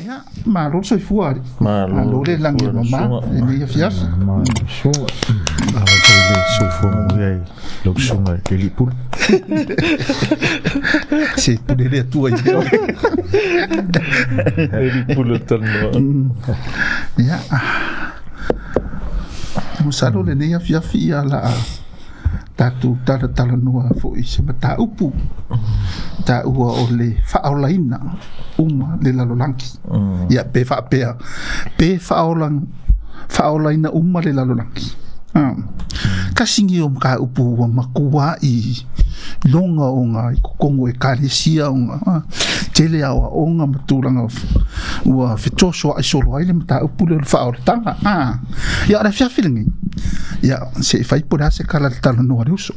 Ia, malo le soifua alii. Malo le lagi e mama i lenei afiafi. Malo susuga. Malo foi le soifua manuia i lau susuga i le Alii Pule. Se pule le Atua i mea. Alii Pule o talanoa. Ia, masalo lenei afiafi ia la tatou talatalanoa foi i se mataupu taua o le faaolaina uma le lalolagi. Ia pe faapea, pe faaola, faaolaina uma le lalolagi. Tasi lenei o mataupu ua matuai iloga ona i totonu o ekalesia ona tele aoaoga ma tulaga ua fetosoai solo ai le mataupu lea o le faaolataga. Ia o le afiafi lenei, ia se i fai po o le a se tala i le talanoa a le uso.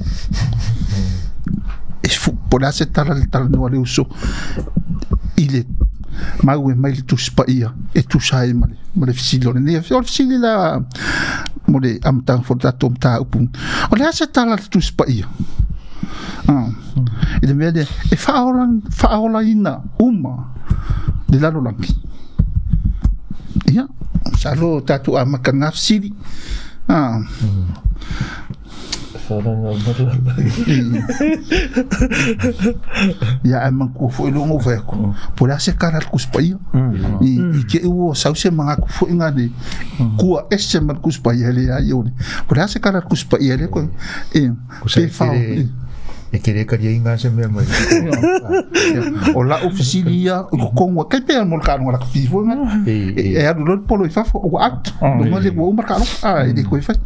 E po o le a se tala i le talanoa a le uso i le mau e mai le Tusi Paia e tusa ai ma le, ma le fesili o lenei afiafi. O le fesili la mo le amataga foi o le tatou mataupu, o le a se tala a le Tusi Paia? Ah, i le mea lea, e faaola, faaolaina uma le lalolagi. Ia, masalo tatou amata i lena fesili. Ah. Ia ae manatua foi lea ona ou fai atu, po o le a se tala a le Tusi Paia. I te i ua sau se manatu foi na le tua ese ma le Tusi Paia, e leai o le, po o le a se tala a le Tusi Paia lea koe, e, pe fao. E te le taliaina se mea mai. O lau fesili ia i totonu ai, tai pei mo le taaloga lakapi foi lena. E alu loa le polo i fafo ua out, luga le ua uma le taaloga, a e le toe fai.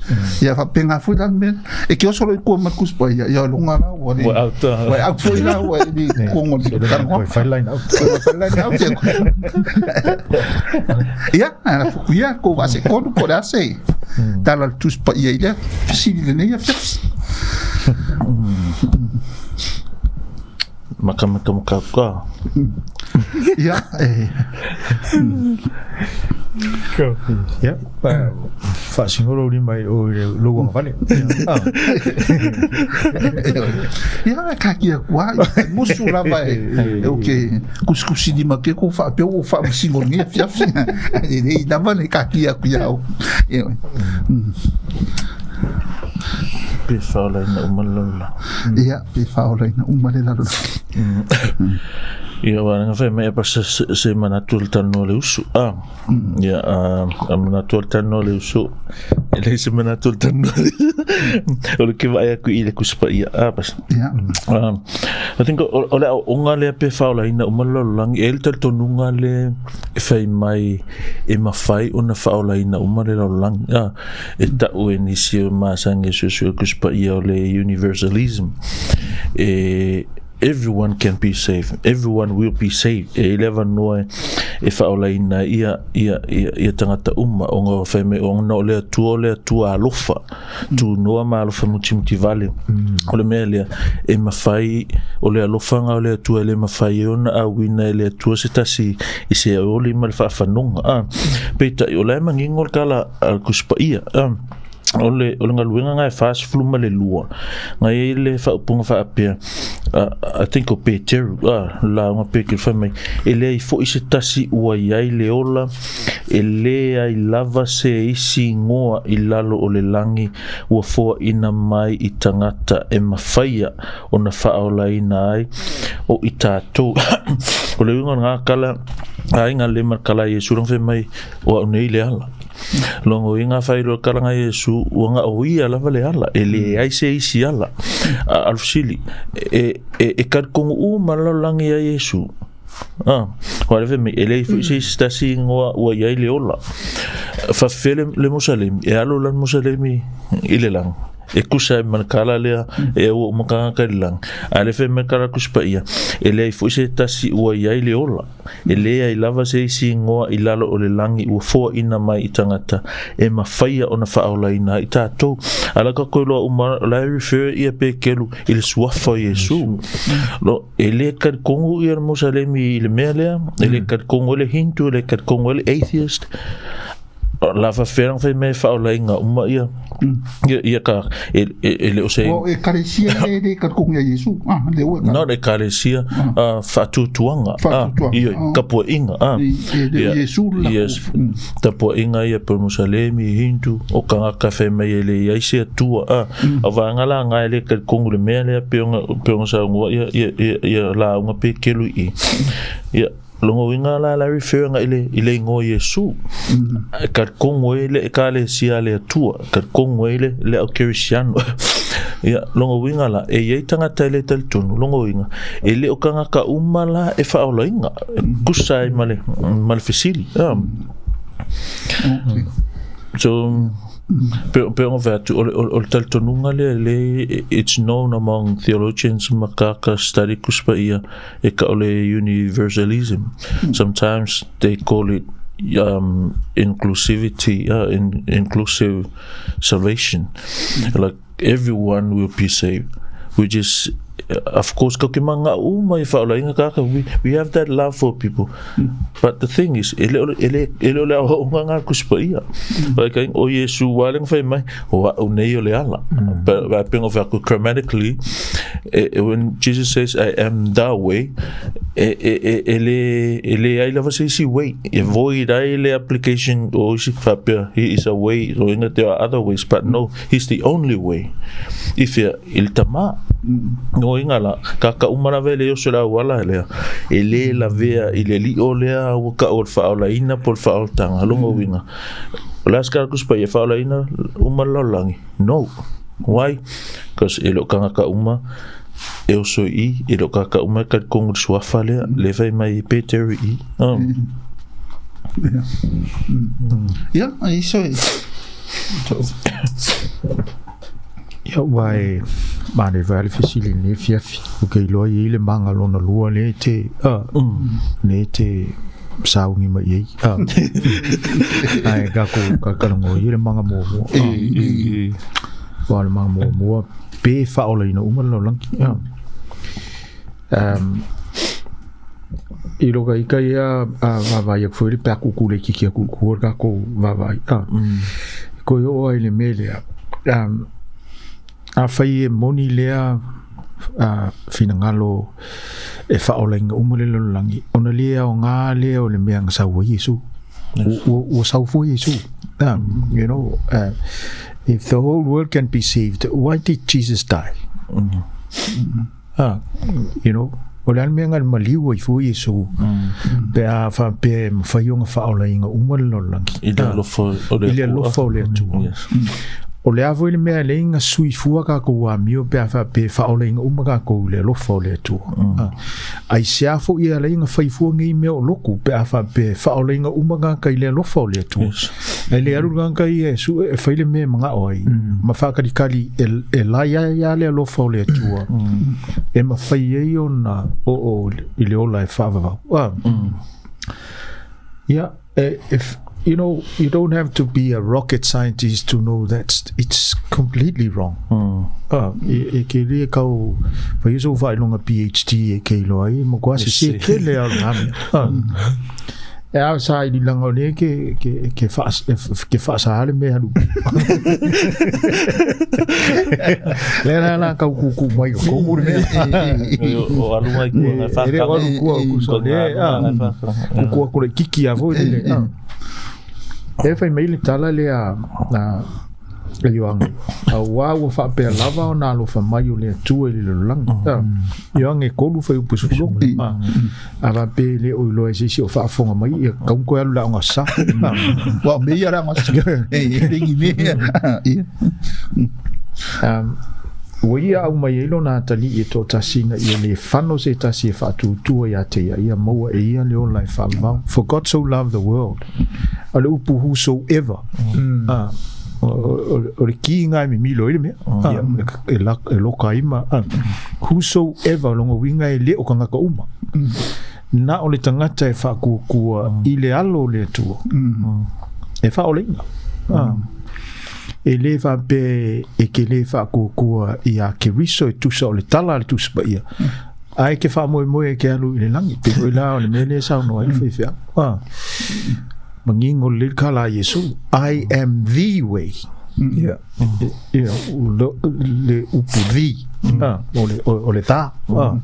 Ia faapena foi la le mea. E te oso loa i tua ma le Tusi Paia, ia luga la ua le Ua out. Ua out foi la ua i totonu o le talanoaga. Toe fai line out. Toe fai line out. Ia, a fuku ia kou vaa se tonu po o le a se tala a le Tusi Paia i lea fesili i lenei afiafi. Makamaka makauka. Ia, e. Ia, faasino lou lima i o i lou agavale. Ia, e kakia kua, e musu lava e, e o ke kusikusi lima ke ko whaapea o whaamasino lenei afiafi. E lei lava le kakia ku iau. E, Pe whaolaina uma le lalolagi. Ia, pe whaolaina uma le lalolagi. Ia, wa nga whai mai apa se, se manatu le talanoa le usu. Ah, ia, a manatu le talanoa le usu. E leai se manatu le talanoa le usu. O le ke vaai aku i le Tusi Paia. Ah, pas. Ia. I think o le aoaoga lea pe faaolaina uma le lalolagi, e i ai le talitonuga le e fai mai e mafai ona faaolaina uma le lalolagi. Ah, e tau e nisi o masani e suesue Tusi Paia o le universalism. E everyone can be saved, everyone will be saved. E i ai le avanoa e faaolaina ai ia, ia, ia, ia tagata uma, ona fai mai, ona o le Atua o le Atua alofa, tunoa ma alofa mutimutivale. O le mea lea, e mafai, o le alofaga o le Atua e le mafai ai ona auina e le Atua se tasi i se oli ma le faafanoga. Ah, peitai, o la e manino le tala a le Tusi Paia. Ah, o le, o le galuega na e 42, na i ai le faaupuga faapea, I think o Peteru, lauga Peteru fai mai, e leai foi se tasi ua i ai le ola, e leai lava se isi igoa i lalo o le lagi ua foaina mai i tagata e mafaia ona faaolaina ai o i tatou. O le uiga o lena tala, aiga le ma kala Iesu langa fai mai, o au nei le ala. Logo i ngā whairo karanga Iesu, ua nga o ia lava le ala, e leai se isi ala. A alfsili, e, e, e karikongu u ma lalolagi ia Iesu. Ah, wa le fai e leai foi se isi tasi ingoa ua i ai le ola. Faafefea le, le Mosalemi, e alo la le Mosalemi i le lagi. E tusa ai ma le kala lea e aua uma tagata i le lagi. A le fai mai le kala Tusi Paia, e leai foi se tasi ua i ai le ola. E leai lava se isi ingoa i lalo o le lagi ua foaina mai i tagata e mafaia ona faaolaina ai tatou. A la tatou iloa uma, o la e refer ia Peteru i le suafa o Iesu. Lo, e le talitonu ia le Mosalemi i le mea lea, e le talitonu ai le Hindu, e le talitonu ai le atheist. La faafefea ona fai mea e faaolaina uma ia ia ia ka e e, e le o se O ekalesia le le talitonu ia Iesu. Ah, le ua No le ekalesia faatuatuaga Faatuatuaga. Ioe, tapuaiga I le o Iesu le latou. Yes. Tapuaiga ia pe Musalemi, Hindu, o tagata fai mai e le i ai se Atua O vaega la na e le talitonu i le mea lea pei ona pei ona saunoa ia ia ia, ia lauga pe kelu i i. Ia lona uiga la la refer agai i le i le igoa o Iesu. E talitonu ai le ekalesia a le Atua, talitonu ai le le au kerisiano. Ia lona uiga la e i ai tagata e le talitonu, lona uiga e le o tagata uma la e faaolaina, e tusa ai ma le ma le fesili. So pe pe ona fai atu o le o le talitonuga lea le it's known among theologians ma tagata study Tusi Paia e tau o le universalism. Sometimes they call it inclusivity, inclusive salvation. Like everyone will be saved, which is of course kau ke manga uma i faaolaina tagata we, we have that love for people but the thing is e le o e le e le o le aoaoga lena a le Tusi Paia like ai o Iesu lava lea na fai mai o a'u nei o le ala but but pei ona fai atu grammatically e, when Jesus says I am the way e, e, e, e le e leai lava se isi way e void ai le application o isi faapea he is a way o ina there are other ways but no he's the only way i fea i le Tama no inga la ka ka uma lava e le oso le auala lea e le lavea i le alii o lea ua kau o le faaolaina po o le faaolataga lona uiga o le a se tala Tusi Paia e faaolaina uma le lalolagi no why because e le o tagata uma e oso i i e le o tagata uma e talitonu i le suafa lea le fai mai e Peteru i i Ia, ai so e. Ia, ua e manaia foi lava le fesili i lenei afiafi, ou te iloa e i ai le maga lona lua lea e te, lea e te sauni mai i ai. Ae tatou talatalanoa ia i le maga muamua. Aua o le maga muamua pe faaolaina uma le lalolagi. I lou ita ia a vaavaai atu foi le pe a tuutuu laitiiti atu i tua le tatou vaavaai a toe oo ai i le mea lea afai e moni lea finagalo e faaolaina uma le lalolagi ona le aoga lea o le mea na sau ai Iesu ua sau foi Iesu you know if the whole world can be saved why did Jesus die Ah, you know, o le a le mea na maliu ai fua Iesu, pe a faapea e mafai ona faaolaina uma le lalolagi. I le alofa o le I le alofa o le Atua. Yes. O le a foi le mea e leai na sui fua tatou amio pe a faapea e faaolaina uma tatou i le alofa o le Atua. Ah. Aisea foi e ala ai ona fai fua nei mea o lotu pe a faapea e faaolaina uma tagata i le alofa o le Atua. Yes. Ae le alu le tagata ia e sue e fai le mea e manao ai ma faakalikali e, e lai ai lava le alofa o le Atua e mafai ai ona oo i le ola e faavavau. Ah. Yeah, if you know, you don't have to be a rocket scientist to know that it's completely wrong. Ah, e, e ke le kau fai sou faailoga PhD e ke iloa ai, matua sese tele lava o lena mea. Ah. E a sa i langa o le ke ke ke fa ke fa sa le me halu. Le la la kau ku ku mai ko ku le me. O alu mai kua ngai E le whakanga. alu kua ku sa Ko le ngā a ngai whakanga. ku ku ko le kiki a foi le. E fai mai le tala lea a e Ioane, auā ua faapea lava ona alofa mai o le Atua i le lalolagi. Ioane 3 fuaiupu 16. A faapea e le o iloa e se isi o faafofoga mai, ia tatau ona toe alu i le aoga sa. Ua o mea ia le aoga sa. E le ni mea. Ia. Ua ia aumai ai lona atalii e toatasi ina ia le fano se tasi e faatuatua ia te ia, ia maua e ia le ola e faavavau. For God so loved the world. O le upu whosoever. O le kiga e mimilo ai le mea. E loka ai ma. Whosoever, lona uiga e le o tagata uma. Na o le tagata e faakuakua i le alo o le Atua e faaolaina. E le faapea e ke le faakuakua iā Keriso e tusa o le tala a le Tusi Paia, ae ke faamoemoe e ke alu i le lagi. Pei foi la o le mea lea e saunoa ai le faifeau. Manino lelei le tala a Iesu, I am the way. Yeah. You know, le upu the, ah, o le ta. Ah.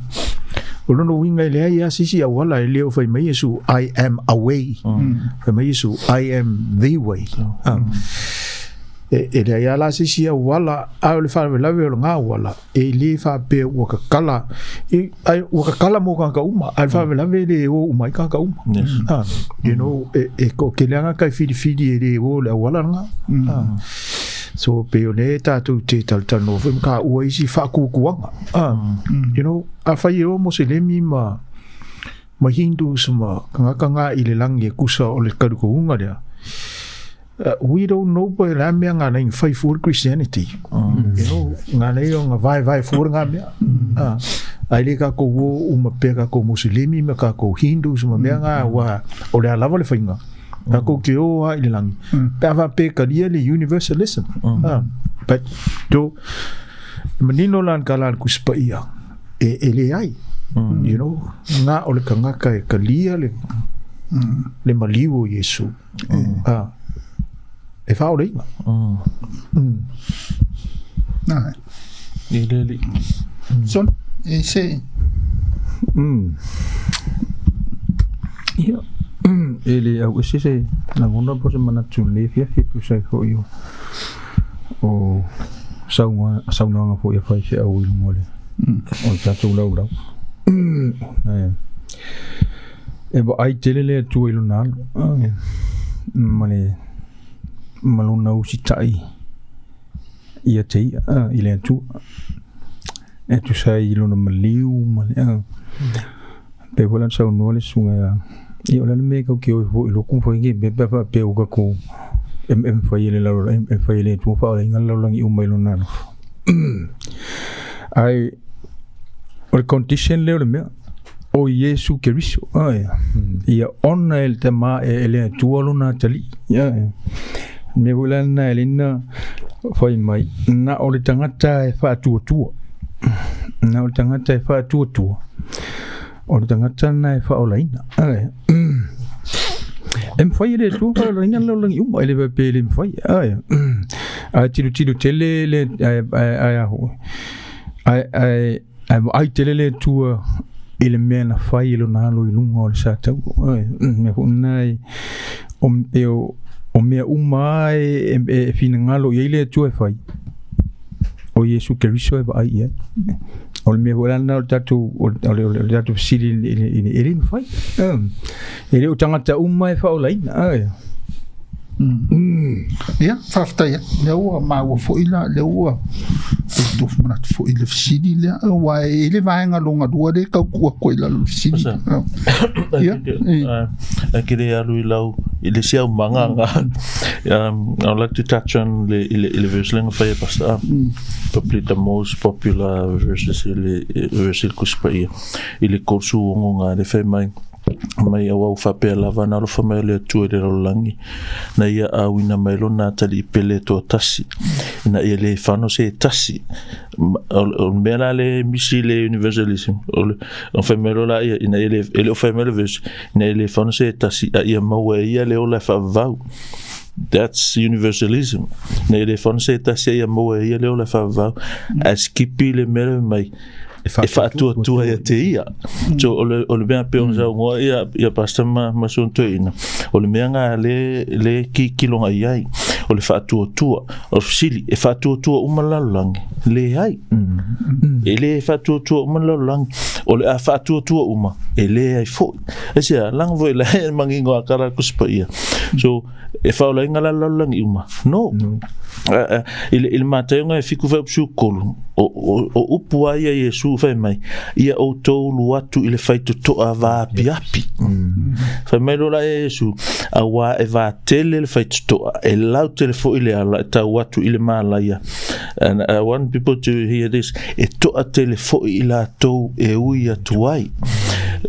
O lona uiga e leai lava se isi auala e le o fai mai Iesu, I am a way. Fai mai Iesu, I am the way. Ah. E leai lava la se isi auala, a o le faalavelave o lena auala, e le faapea ua kakala, ai, ua kakala mo tagata uma, a o le faalavelave e le o uma ai tagata uma. Yes. Ah, you know, e toatele lava tagata e filifili e le o i le auala lena. Ah. So, pei o lea tatou te talatalanoa foi ma taua isi faatuatuaga. Ah, you know, afai e o Moselemi ma Hindus ma tagata na i le lagi e tusa o le talitonuga lea, we don't know po o le a mea na ala ai ona fai fua le Christianity. You know, na ala ai ona vaevae fua lena mea. Ah, ae le tatou o uma pea tatou Moselemi ma tatou Hindus ma mea na aua o le a lava le faiga. Tatou te o lava i le lagi. Pe a faapea e talia le universalism. Ah, but to, e manino la le tala a le Tusi Paia, e leai. You know, na o le tagata e talia le maliu o Iesu. Ah, e faaolaina. Ai. I le alii. Son, e se. Ia, e le auese se lagona po o se manatu i lenei afiafi e tusa ai foi o saunoaga foi a faifeau i luga o le tatou laulau. E vaai tele le Atua i lona alo ma le ma lona usitai ia te ia i le Atua. E tusa ai i lona maliu ma le pei foi la ona saunoa le susuga ia, ia o le a le mea e tau te o ai fua i lotu ma fai nei mea pe a faapea ua tatou e mafai e le e mafai e le Atua ona faaolaina le lalolagi uma i lona alofa. Ae o le condition lea o le mea, o Iesu Keriso, ia ona e le Tama e le Atua lona atalii. Ia, mea foi la lena e lena fai mai, na o le tagata e faatuatua. Na o le tagata e faatuatua, o le tagata lena e faaolaina. E mafai e le Atua faaolaina le lalolagi uma, e le faapea e le mafai. Ae tilotilo tele le, ae a foi, ae Ae vaai tele le Atua i le mea na fai e lona alo i luga o le satauro. Mea foi lena e, o, e o, o mea uma lava e, e, e finagalo i ai le Atua e fai, o Iesu Keriso e vaai i ai. O le mea foi la lena o le tatou, o le, o le, o le tatou fesili i le, i le, e le mafai. E le o tagata uma e faaolaina. Ia, faafetai atu. Lea ua maua foi la, lea ua tofu manatu foi i le fesili lea. Aua e i ai le vaega lona lua lea e tau tuu atu ai i lalo o le fesili. Ia, Ae ke le alu i lau, i le isi aumaga nga. I would like to touch on le, i le, i le verse lea na fai e Pastor. Probably the most popular verses i le, verse i le Tusi Paia. I le 36 nga le fai mai. Mai aua ua faapea lava na alofa mai o le Atua i le lalolagi, na ia auina mai lona atalii pele e toatasi, ina ia le fano se tasi. O le mea la le misi i le universalism, o le fai mai loa la ia, ina ia le, e le o fai mai le verse, ina ia le fano se tasi, a ia maua e ia le ola e faavavau. That's universalism. Ina ia le fano se tasi, a ia maua e ia le ola e faavavau. Ae skipi le mea lea mai, e faatuatua ia te ia. So, o le, o le mea pei ona saunoa ia, ia Pastor ma, ma si ona toeaina, o le mea nga le, le kikiloga i ai, o le faatuatua, o le fesili, e faatuatua uma le lalolagi? Leai. E le faatuatua uma le lalolagi. O le a faatuatua uma, e leai foi. Aisea, laga foi la e manino a tala a le Tusi Paia. So, e faaolaina la le lalolagi uma? No. No. I le, i le Mataioga e 7:13, o, o, o upu a ia Iesu fai mai, ia outou ulu atu i le faitotoa vaapiapi. Fai mai loa la e Iesu, auā e vatele le faitotoa, e lautele foi le ala e tau atu i le malaia. And I want people to hear this, e toatele foi i latou e ui atu ai.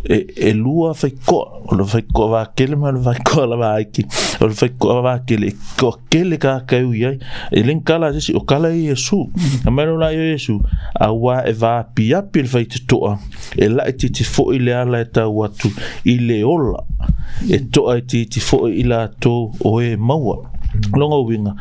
E, e lua faikoa, o le faikoa vakele ma le faikoa lavaiki. O le faikoa vakele, e toatele tagata e ui ai. E le ni tala a se isi, o tala ia Iesu. A mai loa la ia Iesu, auā e vaapiapi le faitotoa, e laitiiti foi le ala e tau atu i le ola. e toaitiiti foi i latou o e maua. O lona uiga,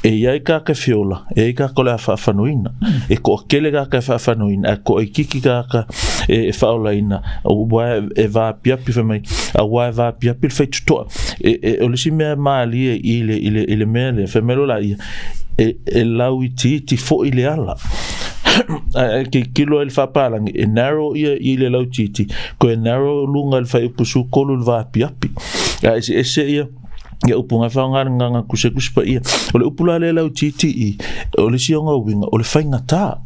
e i ai tagata e fiola, e i ai tagata o le a faafanuina. E toatele tagata e faafanuina, ae toaitiiti tagata e faaolaina, aua e vaapiapi fai mai, aua e vaapiapi le faitotoa. O le isi mea malie i le mea lea, fai mai loa laia, e lauitiiti foi le ala. Ae tilotilo ai i le faapalagi, e narrow ia i le lautiiti, toe narrow luga i le fuaiupu 13 i le vaapiapi. Ae eseese ia ia upu na e faaaoga i le gagana tusitusi paia. O le upu la lea lautiiti i, o le isi ona uiga, o le faigata.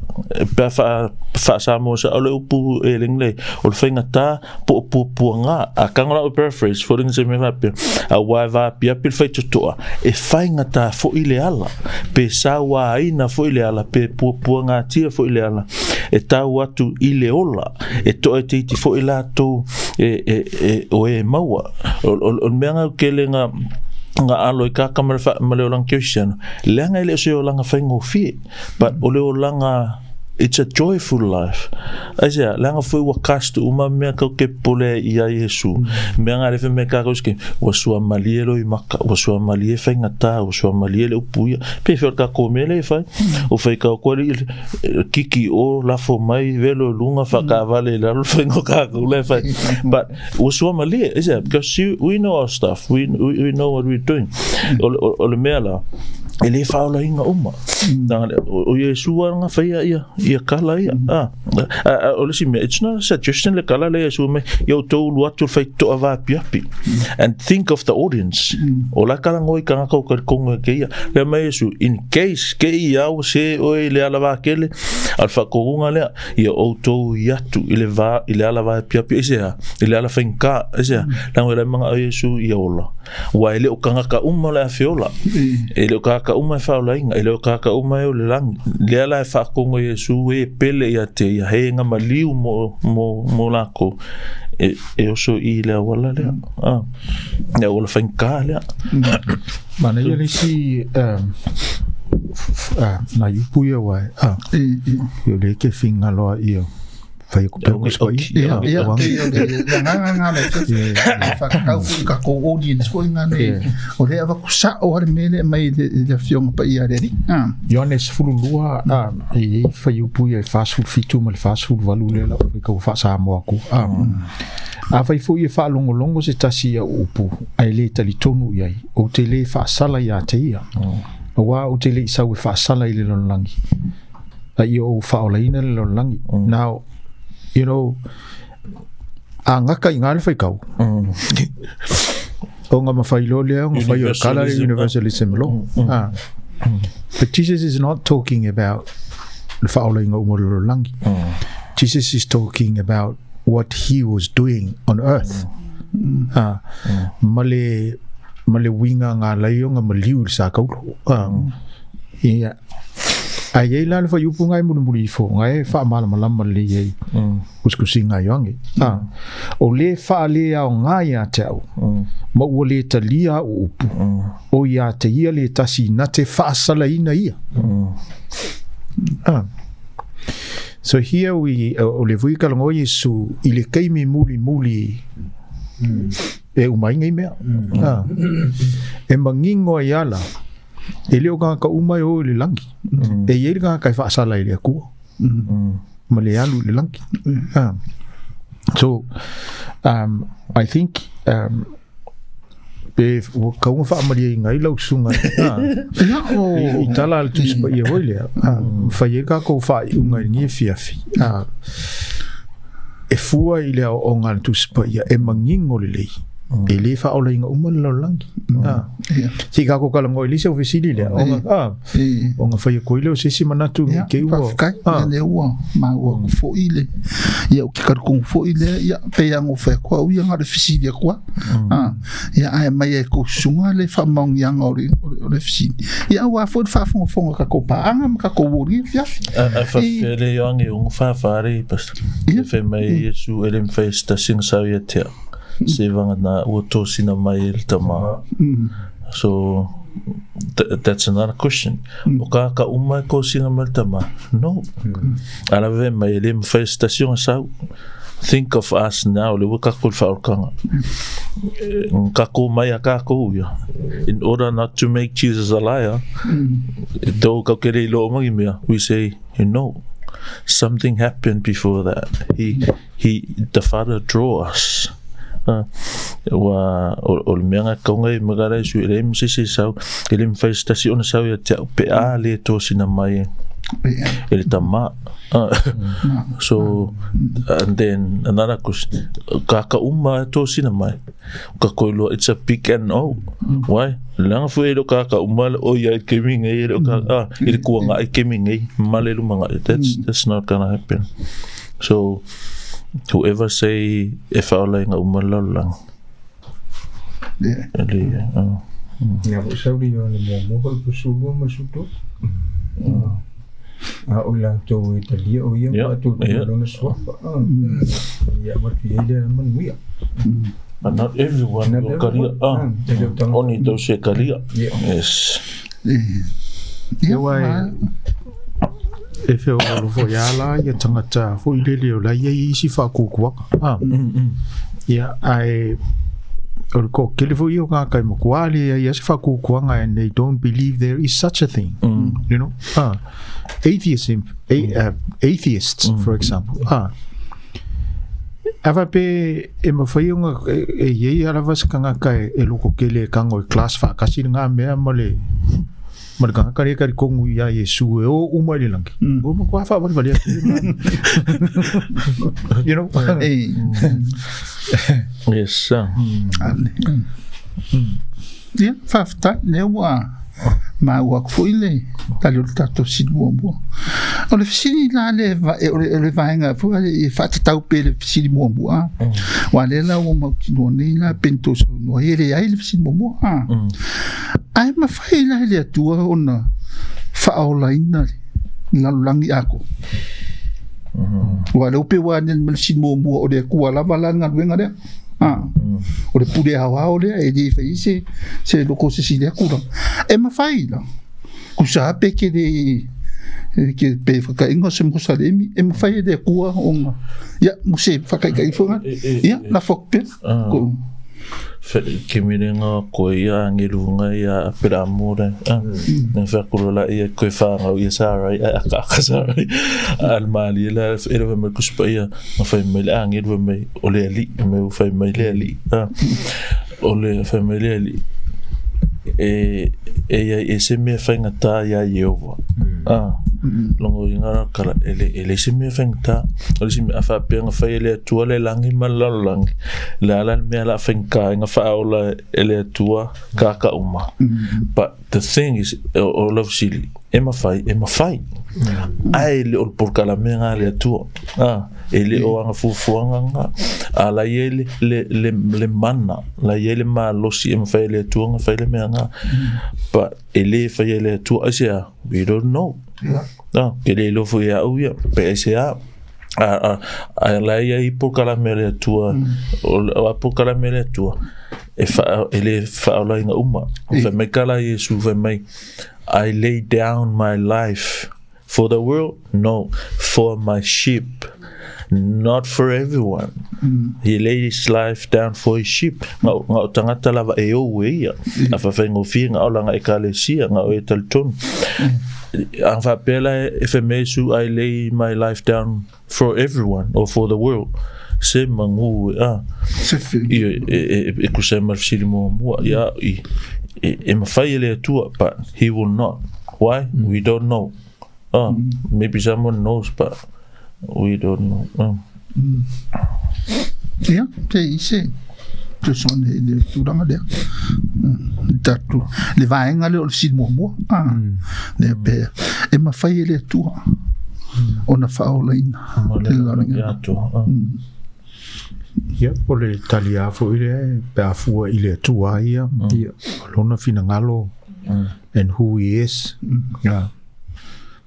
Pe a faa-Samoa sao le upu eleni lea, o le faigata po o puapuaga. A tago la ua paraphrase, foliga se mea faapea, aua e vaapiapi le faitotoa, e faigata foi le ala, pe sauaina foi le ala, pe puapuagatia foi le ala, e tau atu i le ola, e toaitiiti foi latou o e maua. O le mea gautele na alo i kaka ma le olaga kerisiano, leaga e le o se olaga faigofie, but o le olaga it's a joyful life. Aisea, leaga foi ua cast uma mea kau ke popole ai ia Iesu. Mea nga le fai mai kākou ske, ua suamalie loimaka, ua suamalie faigata, ua suamalie le upu ia. Pe fea o le kākou mea lea e fai. O fai kau koa li, kiki o, lafo mai, velo i luga, whakaavale i lalo, whainga o kākou lea e fai. But ua suamalie, aisea, because you, we know our stuff, we know what we're doing. O le mea la, e le whaolainga uma. O Iesu a nga whaia ia, ia kala ia. O le isi mea, it's not a suggestion le kala le Iesu mai, ia outou ulu atu le faitotoa vaapiapi. And think of the audience. O la kala ngoi kangaka o kalikongo e keia. Lea mai Iesu, in case ke i au se oe i le ala vakele, a le whakogunga lea, ia outou i atu i le va, i le ala vaapiapi, aisea, i le ala faigata, aisea, leaga e le manaʻo Iesu ia ola. Ua e le o kangaka uma o le a feola. E le o kangaka uma e faolaina, e le o kangaka uma e o le lagi. Lea la e faakogo Iesu e pele ia te ia, he nga maliu mo lakou e oso i le auala lea. Le auala faigata lea. Manaia le isi nai upu ia uae. O lea ke fingaloa ia fai aku pea ko i. Ia, ia, pei o le agaga lena le whakatau foi i kākou audience foi ngā nei. O lea avatu sao a le mea lea mai i le Afioga Paia a le Alii. Ioane 12, e i ai fuaiupu ia e 47 ma le 48 lea lau faitau faa-Samoa atu. Afai foi e faalogologo se tasi i au upu ae le talitonu i ai, ou te le faasala ia te ia, aua ou te le i sau e faasala i le lalolagi, a ia ou faaolaina le lalolagi. Now, you know, a gata i ina le faitau, ona mafai loa lea ona fai o le kala le universalism loa. But Jesus is not talking about le faaolaina uma o le lalolagi. Jesus is talking about what he was doing on earth. Ma le uiga na ala ai ona maliu i le sa taulo. Ia. Ae i ai la le fuaiupu na e mulimuli ifo, na e faamalamalama lelei ai kusikusiga a Ioane. O le faaleaoga ia te au, ma ua le talia au upu, o ia te ia le tasi na te faasalaina ia. So here we, o le vui talanoa Iesu i le taimi mulimuli e uma ai nei mea. E manino ai ala, e le o tagata uma e o i le lagi. E i ai le tagata e faasala i le Atua ma le alu i le lagi. So, I think, pe ua tau na faamalieina ai lau susuga i tala a le Tusi Paia foi lea, fai ai le tatou faaiuga i lenei afiafi, e fua i le aoaoga a le Tusi Paia e manino lelei, e le faaolaina uma le lalolagi. Se i tatou talanoa i le isi au fesili lea, ona fai atu ai lea o se isi manatu ne i te i ua. Faafetai, ia lea ua maua atu foi le, ia ou te talitonu foi lea, ia pei lava ona ou fai atu au ia na o le fesili atu lava. Ia ae aumai e tou susuga le faamaoniaga o le fesili. Ia aua foi le faafogafoga a tatou paaga ma tatou uoli afiafi. Ae faapefea le Ioane e 6:44 le Pastor. Fai mai Iesu e le mafai e se tasi ona sau ia te au, seiavagana ua tosina mai e le Tama. So that's another question. O kāka uma e kosina mai le Tama? No. A la fai mai e le mafai e se tasi ona sau. Think of us now, le ua kākou i le faaolataga. Kākou mai a kākou ia. In order not to make Jesus a liar, though kau ke le iloa uma ni mea, we say, you know, something happened before that. He, he, the Father draw us. Ua, o, o le mea nga kaunga i makara i sui, e le ma se se sau, e le mawhai se tasi ona sau ia te au pe a le tōsina mai e le tama. So, and then another question, ka ka uma e tōsina mai? Ka koiloa, it's a big NO. Why? Leaga foi e le o ka ka uma le o ia i kemi nei, e le o ka, ah, i le kuanga i kemi nei, male lumanga. That's, that's not gonna happen. So, whoever say e whaolainga uma le lalolagi. E le, ah. Ia foi sauli o le muamua foi le pusulua ma le sulutolu. A o i latou e talia o ia ma latou i lona suafa. Ia avatu i ai le manuia. But not everyone Not will kalia. everyone. Ah, E le o tagata. only those e kalia. Yes. Ia, Ia wai, e wheorolo foi a la ia tagata foi lele o la ia i isi whaakukuaga. Ah. Ia, ae o le toatele foi ia o tagata e matua leai lava se faakuakuaga and they don't believe there is such a thing. You know? Ah. Atheism, a, atheists, for example. Ah. A faapea e mafai ona e i ai lava se tagata e lototele e tago e class faatasi lena mea ma le ma le tagata lea e talitonu iā Iesu e o uma i le lagi. Ua matua faavalivalia atu. You know? E, Yes, sir. Ale. Ia, faafetai, lea ua maua atu foi le tali o le tatou fesili muamua. O le fesili la le o le, o le vaega foi e faatatau pea i le fesili muamua, aua lea la ua mautinoa nei la pei ona outou saunoa ai, e leai le fesili muamua. Ae mafai la e le Atua ona faaolaina le lalolagi atoa. Aua o lea ua pei ua aniani mai le fesili muamua, o le Atua lava la le galuega lea. O le pule aoao lea e le fai ai se, se loko o se isi i lea tulaga. E mafai la, tusa lava pe ke le ke pe whakainga o se Mosalemi, e mafai e le Atua ona, ia, mo se whakaikai foi ngā, ia, la whak pea. Ko, Ke mirenga ko ia angelu nga ia Aperamo re. Nang whakuro la ia koe whāngau ia Sarai, ai aka aka Sarai. Al mali la e rawa mai kusipa ia, nga whai mai le angelu mai o le ali, mai o whai mai le ali. O le whai mai le ali. E e ia e se mea whaingatā ia Iehova. Longo i ngā kala, e le, e le se mea whaingatā. O le se mea a whaapea nga whai e le Atua le langi ma le lalolagi. Le ala le mea la whaingatā i nga whaaola e le Atua kāka uma. But the thing is, o, o lau fesili, e mawhai, e mawhai. Ai le o le polokalame ngā le Atua. Ah, e le o anga fuafuaga ngā. A la i ai le, le, le, le mana, la i ai le malosi e mawhai e le Atua nga whai le mea ngā. But e le whai e le Atua, ai se a, we don't know. Ah, ke le iloa foi e au ia, pe ai se a, a, a, a la i ai polokalame a le Atua, o, o a polokalame a le Atua, e, wha, e le whaolainga uma. Whai mai ka la Iesu, whai mai, I lay down my life for the world? No, for my sheep. Not for everyone. He laid his life down for his sheep. Nga o, nga o tangata lava e ou e ia. A whawhaingofie nga o langa ekalesia, nga o e talitonu. Ang whapea la e whai mai Iesu, I lay my life down for everyone or for the world. Se mangu e a. Se whiri. I, e, e, e, e kusa e ma le fesili muamua, ia, i, e, e mawhai e le Atua, but he will not. Why? We don't know. Maybe someone knows, but we don't know. Ia, te i se fesoasoani i le tulaga lea. Le tatou, le vaega lea o le fesili muamua, lea pe e mafai e le Atua ona faaolaina le lalolagi atoa. Ia, o le taliā foi lea pe a fua i le Atua ia, o lona finagalo and who he is. Ia,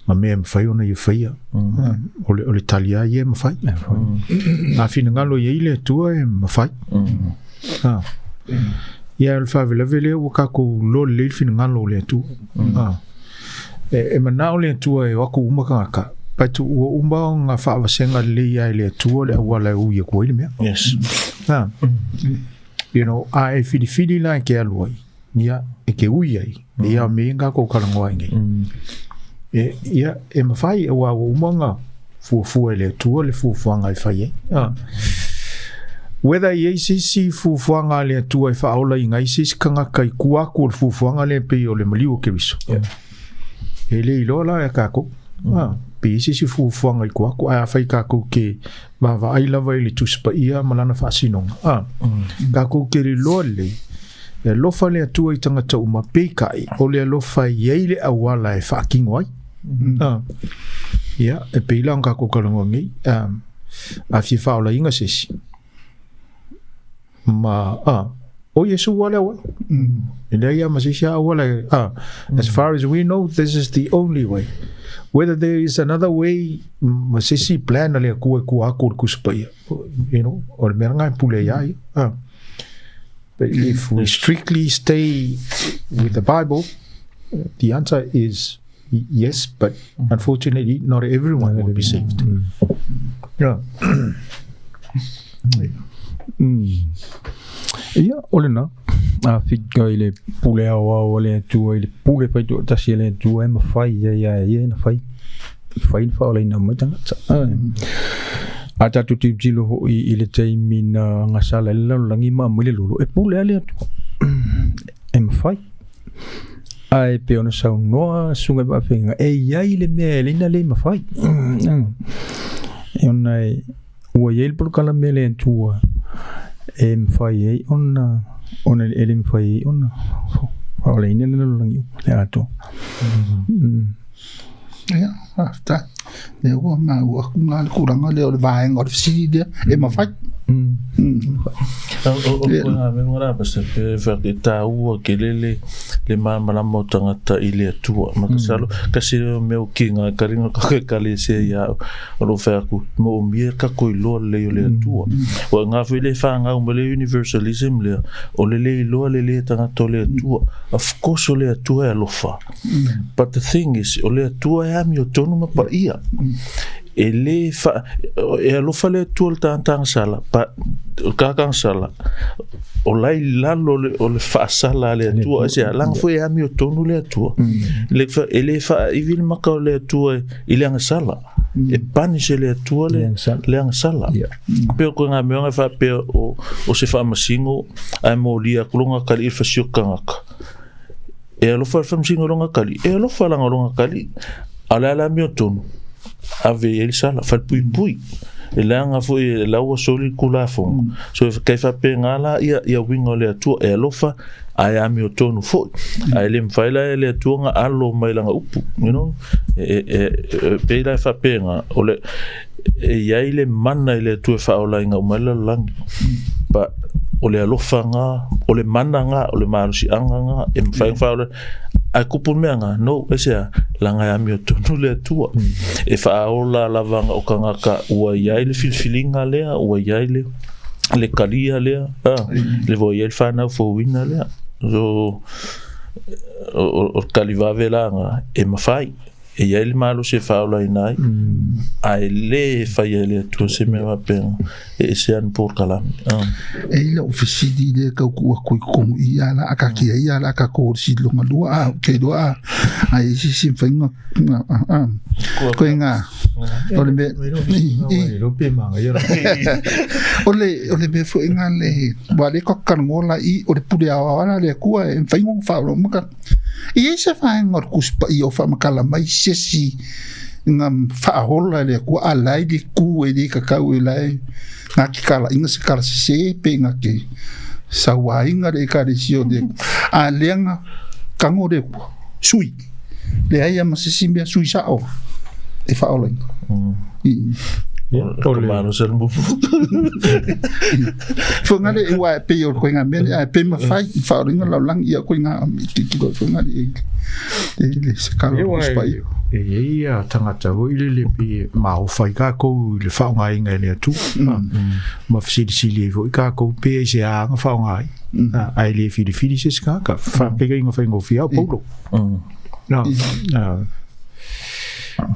ma mea e mafai ona ia faia. O le, o le taliā ia e mafai. A finagalo i ai le Atua e mafai. Ah. Ia, o le faalavelave lea ua tatou iloa lelei le finagalo o le Atua. Ah. E, e manao le Atua e o atu uma tagata. But ua uma ona faavasega lelei lava e le Atua le auala e ui atu ai le mea. Yes. Ha. You know, a e filifili la e ke alu ai, ia, e ke ui ai, ia me inga ko kalangoa ai nei. E, ia, e mawhai, aua ua uma ona fuafua e le Atua le fuafuaga e fai ai. Ha. Whether i ai se isi fuafuaga a le Atua e faaolaina ai se isi tagata i tua atu o le fuafuaga lea pei o le maliu o Keriso. Yeah. E le iloa la e kākou. Mm. Pe i se isi fuafuaga i tua atu, ae afai kākou ke vaavaai lava i le Tusi Paia ma lana faasinoga. Ah. Mm. Kākou ke iloa lelei, e alofa le Atua i tagata uma, peitai, o le alofa e i ai le auala e faatino ai. Mm. Ah. Ia, e pei la ona kākou talanoa nei, a fia faaolaina se isi. Ma, ah, o Iesu ua le auala. E leai lava ma se isi auala e, ah, as far as we know, this is the only way. Whether there is another way, ma se isi plan a le Atua e tua atu o le Tusi Paia, you know, o le mea lena e pule ai a ia. Ah. But if we strictly stay with the Bible, the answer is yes, but unfortunately, not everyone will be saved. Yeah. Ia, o lena, a fika i le pule aoao a le Atua, i le pule faitoatasi a le Atua e mafai ai a e ia ona fai, fai le faaolaina mai tagata. A tatou tilotilo foi i le taimi na agasala ai le lalolagi ma aumai le lolo, e pule lava le Atua, e mafai. Ae pei ona saunoa susuga i faafeagaiga, e i ai le mea e ala ai ona le mafai. E ona e, ua i ai le polokalame a le Atua e mafai ai ona, ona e le mafai ai ona faaolaina le lalolagi uma, le atoa. Ia, faafetai. Lea ua maua atu ngā le tulaga lea o le vaega o le fesili lea e mafai. O ngā mea ngā pastor pe wha e tāua ke lele le māmalama o tangata i le Atua. Ma ka salo, kasi reo mea o ki ngā karinga ka koe kale se i au, o lo whai aku, mo o mia ka koe loa le o le Atua. Wa ngā whai le whāngau ma le universalism lea, o le le iloa le le tangata o le Atua. Of course o le Atua e alofa. But the thing is, o le Atua e amiotonu ma paia. E le fa, e alofa le Atua le tagata agasala, but o le tagata agasala, o la i lalo o le faasala a le Atua, e se alaga foi e amiotonu le Atua. Le fa, e le faaivi le maka o le Atua i le agasala. E punish e le Atua le, le agasala. Pei o koe ngā mea e faapea o, o se faamasino, ae molia atu lo ngakali i le fasioki tagata. E alofa le faamasino i lona kali, e alofa laga o lona kali, a o le a le amiotonu, ave i ai le sala, falepuipui. E leaga foi e la ua soli le Tulafono. So e kai faapena la ia, ia uiga o le Atua, e alofa ae amiotonu foi. Ae le mafai la e le Atua ona alo mai lana upu, you know. E, e, e, pei la e faapena, o le, e i ai le mana i le Atua e faaolaina uma ai le lalolagi. But o le alofa ngā, o le mana ngā, o le malosiaga ngā, e mafai ona faaola, ae kupu le mea ngā, no, aisea, leaga e amiotonu le Atua. E faaola lava o tagata ua i ai le filifiliga lea, ua i ai le, le kalia lea, le ua i ai le whanau fouina lea. So, o, o, o le kalivave la ngā, e mafai. E i ai le malosi e faaolaina ai, ae le faia e le Atua se mea faapena, e ese lava ni polokalame. E i lau fesili lea e tau tuu atu i totonu i i a la a taatia ai a la tatou o le siloga lua a ou te iloa a a i ai se isi mafai ona a koe ngā o le mea o le o le mea foi ngā le ua le ka talanoa la i o le pule aoao la le Atua e mafai ona faaola uma tatou. E i ai se vaega o le Tusi Paia o faamatala mai se isi na faaola e le Atua a la e le tu e le tatau e la e na te talaiga se tala sesē pe na te sauaina le Ekalesia o le Atua. A lea na tago le Atua, sui, leai lava ma se isi mea sui sao e faaolaina. O le malosi o le mumu. Fongale e ua e pei o koe ngā mea lea, e pei mawhai i whaoringa lalolagi ia koe ngā i te tiro koe ngā i le se kalo o spai. E i a tangata hoi le le pe maofa i kākou i le whaongainga e le Atua. Ma whasilisili ai foi kākou pe ai se āanga whaonga ai. Ai le whiriwhiri se se kāka. Whapeka inga whainga o whia o Paulo.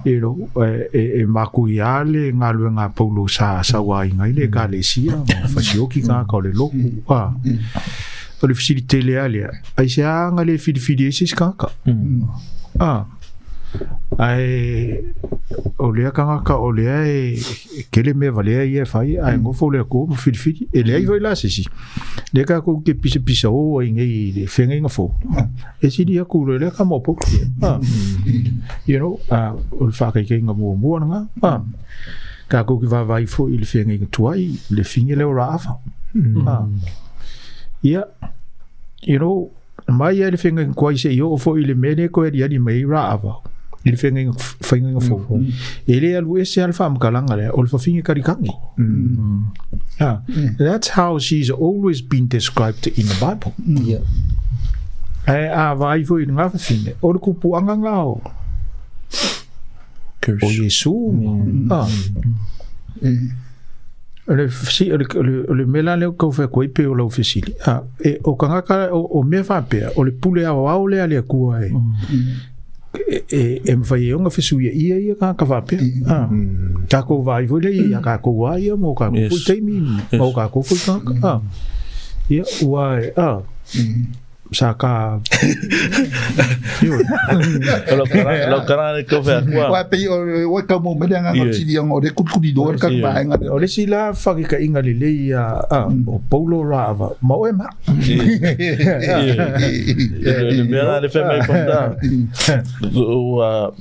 You know, e makuia le galuega a Paulo sa sauaina ai le ekalesia ma fasioki tagata o le lotu. A, o le fesili tele lava lea, aisea na le filifili ai se isi tagata? A, ae o lea tagata o lea e tele mea valea ia e fai, ae nofo le Atua ma filifili. E leai foi la se isi, lea tatou te pisapisao ai nei i le feagaiga fou, e sili atu i lo lea tama o Paulo. You know, o le faataitaiga muamua lena. Tatou te vaavaai foi i le feagaiga tuai, le fine lea o Raava. Ia, you know, mai lava i le feagaiga tuai seia oo foi i le mea lea e toe aliali mai ai Raava i le feagaiga faiga fou. E le alu ese lava le faamatalaga lea, o le fafine kalikagi. That's how she's always been described in the Bible. Ae a vaai foi i lena fafine, o le tupuaga lena o o Iesu. O le o le, o le, o le mea la lea ou te tau fai atu ai pei o lau fesili, e, o tagata, o mea faapea, o le pule aoao lea a le Atua e, e mafai ai ona fesuiaia ia tagata faapea. Tatou vaai foi lea ia tatou lava ia ma o tatou foi taimi ma o tatou foi tagata. Ia, ua e, sa ka Lau kara le kau whea kua. Wa pei o o ka mo mele nga nga tili nga o le kulikuli loa le ka vaenga lea. O le isi la faataitaiga lelei ia o Paulo Raava ma oe ma. Le mea la le whai mai pata. Ua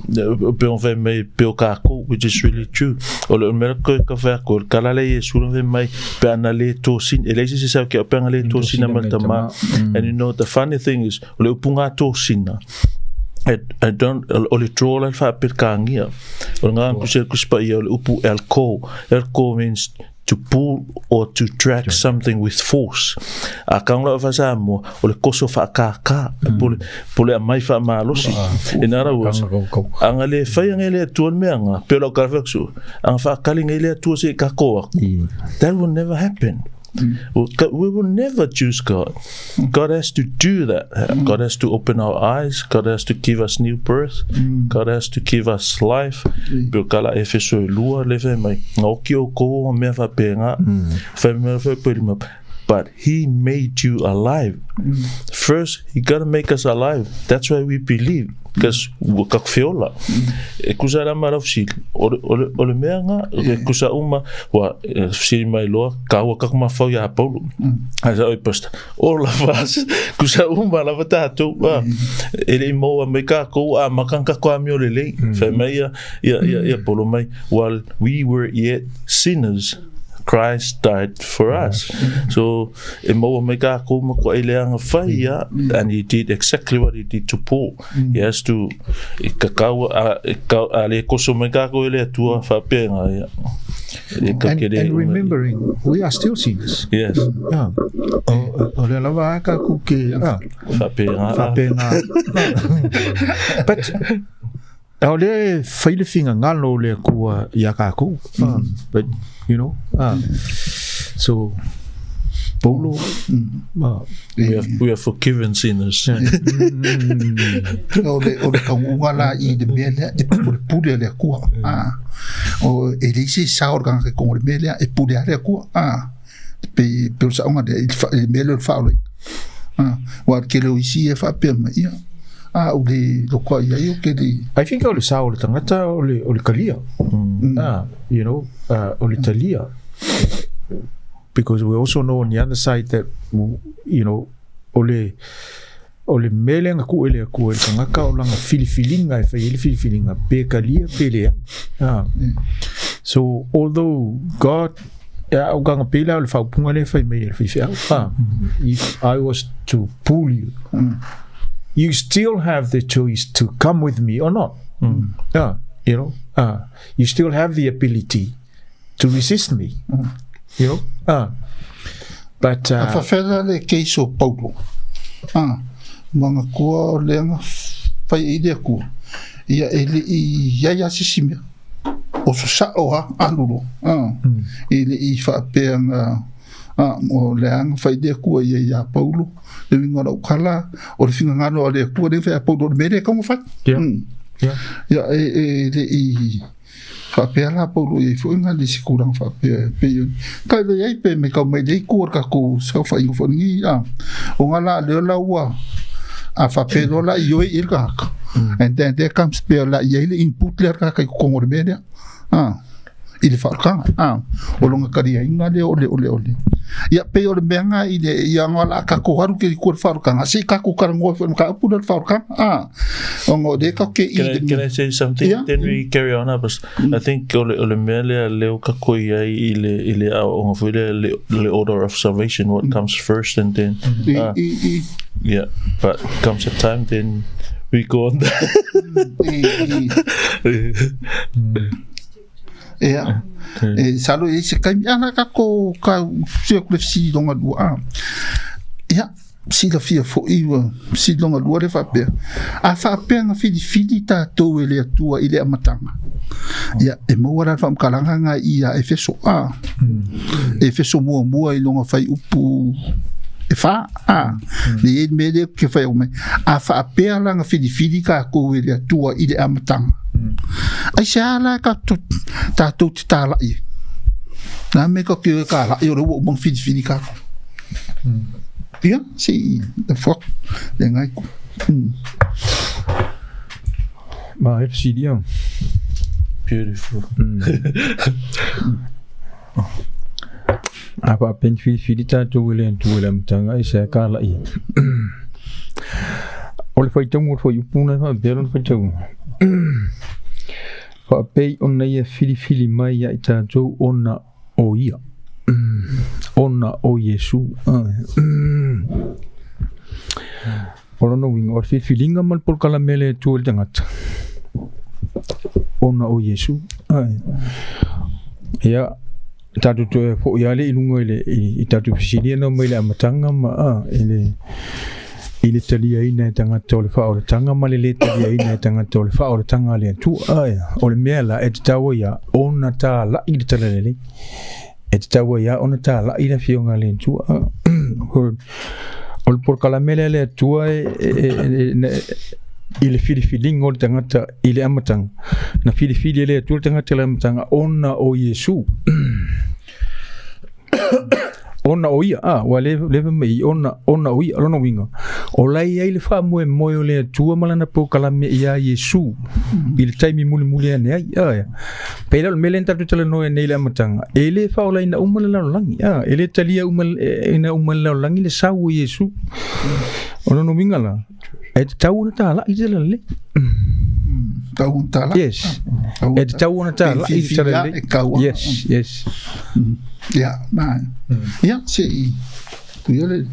pe o whai mai pe o kākou, which is really true. O le mea koe ka whai ako, le kala le Iesu le whai mai pe ana le tōsina, e leai se se sau ki au pe ana le tōsina ma le tama. And you know, the funny thing is, o le upu ngā tōsina, I don't, o le draw la le whaapirkangia. O le ngā kusi kusi pa ia o le upu elko. Elko means to pull or to drag something with force. A kaunga o Samoa, o le koso whaakākā, pole, pole a mai whaamalosi. In other words, anga le whai anga le atua le mea nga, pelo ka whaksu, anga whaakali ngai le atua se i kako aku. That will never happen. We will never choose God. God has to do that. God has to open our eyes. God has to give us new birth. God has to give us life. Pe o kala Efeso e lua le whai mai. Nga oki o kou o mea whapenga. Whai mea whai pui lima. But he made you alive. First, he got to make us alive. That's why we believe. Because ua kaku feola. E kusa la ma lau fesili, o le, o le, o le mea nga, e kusa uma, ua fesili mai loa, ka ua kaku mafau ia Paulo. Ai sa oi pastor, o la vas, kusa uma lava tātou, a, e le i maua mai kākou, a makanga kako amio lelei. Whai mai ia, ia, ia, ia Paulo mai, while we were yet sinners, Christ died for us. So, e maua mai kākou ma kua i leanga whai ia, and he did exactly what he did to Paul. He has to, e kakau, a, e ka, a le koso mai kākou e le Atua whapenga ia. E ka And, kere and remembering, we are still sinners. Yes. Yeah. O le lava a ka ku ke, Whapenga. Whapenga. But, O lea e fai le finagalo o le Atua iā kākou. But, you know, so, Paulo, We are forgiven sinners. O le, o le taunuuga la i le mea lea, e o le pule a le Atua. O, e leai se sao o le tagata i totonu o le mea lea, e pule lava le Atua. Pe, pe o le saoga lea, i le mea lea o le faaolaina. Aua o le tele o isi e faapea mai, ia, a ou le lotoa i ai ou te le. I think o le sao o le tagata o le, o le talia. You know, o le talia. Because we also know on the other side that, you know, o le, o le mea lea na tuu e le Atua i le tagata o lana filifiliga e fai ai le filifiliga, pe talia pe leai. So, although God, a o kanga pei la o le faaupuga lea e fai mai e le faifeau, if I was to pull you, you still have the choice to come with me or not. You know, you still have the ability to resist me. You know, but A faafefea la le case o Paulo? Manatua o lea na fai ai le Atua, ia e le i i ai lava se isi mea o sasao lava alu loa. E le i faapea na o lea na fai le Atua ia iā Paulo, le uiga o lau tala, o le finagalo a le Atua lea na fai ia Paulo, o le mea lea e tatau ona fai. Ia, e, e le'i faapea la Paulo i ai foi na le isi tulaga faapea e pei ona kai le ai pe me kau mai le itu o le tatou saofaiga foi lenei a ona la lea la ua a faapea loa la ioe i ai le tagata and then there comes pea la i ai le input lea a le tagata i totonu o le mea lea a i le faaolataga a o lona taliaina lea o le o le o le ia pei o le mea na i le ia ona la tatou alu ke i tua i le faaolataga se i tatou talanoa foi i le mataupu lea o le faaolataga a ona o lea tatou te i Can I, can I say something? Yeah. Then we carry on up. I think o le, o le mea lea leo kako i ai i le, i le aoaoga foi lea, le, le order of salvation, what comes first and then, i ah, i i yeah, but comes a time then we go on that. i i Ia, e salo i se kaimi ana ka ko ka sia ku le fesili longa lua a. Ia, silafia foi ua fesili longa lua le faapea. A faapea na filifili tatou e le Atua i le amataga. Ia, e maua la le faamatalaga na i a Efeso a. Efeso muamua i lona fuaiupu e fa a. Le i ai le mea lea ou te fai atu mai. A faapea la na filifili tatou e le Atua i le amataga. Aisea la tatou tatou te talai ai? Na mea tatou te o e talai o lea ua uma ona filifili tatou. Ia, se i lafo atu le agaga i tua. Ma e fesili au. Beautiful. A faapea ni filifili tatou e le Atua i le amataga i se ka lai. O le faitauga o le fuaiupu na e faapea lona faitauga. Faapei ona ia filifili mai ia i tatou ona o ia. Ona o Iesu. O lona uiga, o le filifiliga ma le polokalame a le Atua i le tagata, ona o Iesu. Ia, tatou toe foi lava lea i luga i le i tatou fesili na mai le amataga ma a, i le i le taliaina e tagata o le faaolataga ma le lē taliaina e tagata o le faaolataga a le Atua. Ae, o le mea la e tatau ai lava ona tala'i le talalelei. E tatau ai lava ona tala'i le Afioga a le Atua. O le polokalame lea a le Atua e, e, e, e, i le filifiliga o le tagata i le amataga, na filifili e le Atua le tagata i le amataga ona o Iesu. Ona o ia, a, ua le, le fai mai i, ona, ona o ia, lona uiga, o la e i ai le faamoemoe o le Atua ma lana polokalame iā Iesu i le taimi mulimuli ane ai, a, Pei la o le mea lea na tatou talanoa ai nei i le amataga, e le faaolaina uma le lalolagi, a, e le talia uma, ina uma le lalolagi le sau o Iesu. O lona uiga la, e tatau ona talai le talalelei. Tatau ona talai. Yes. E tatau ona talai le talalelei. Yes, yes. Ia, na. Ia, se i tuia le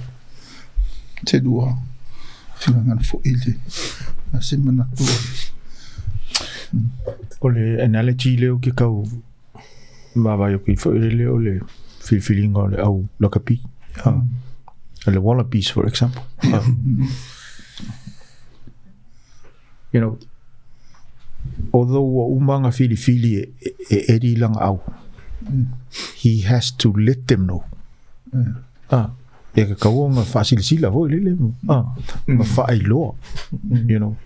se lua finagalo foi le a se manatu o le O le analogy lea ou te tau vaavaai atu ai foi lele o le filifiliga o le au lakapi. Ah. Le Wallabies for example. Ah. You know, although ua uma ona filifili e, e Eddie lana au, he has to let them know. Ah, e tatau ona faasilasila foi lele, ah, ma faailoa, you know.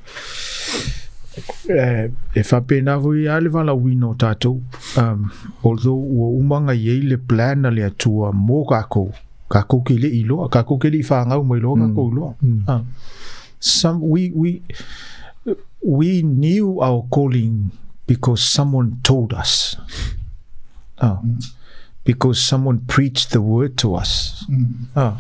Eh, e faapena foi lava le valaauina o tatou, although ua uma ona i ai le plan a le Atua mo tatou, tatou te le i iloa, tatou te le i fanau mai loa tatou iloa. Ah. Some, we, we, we knew our calling because someone told us. Ah. Because someone preached the word to us. Ah.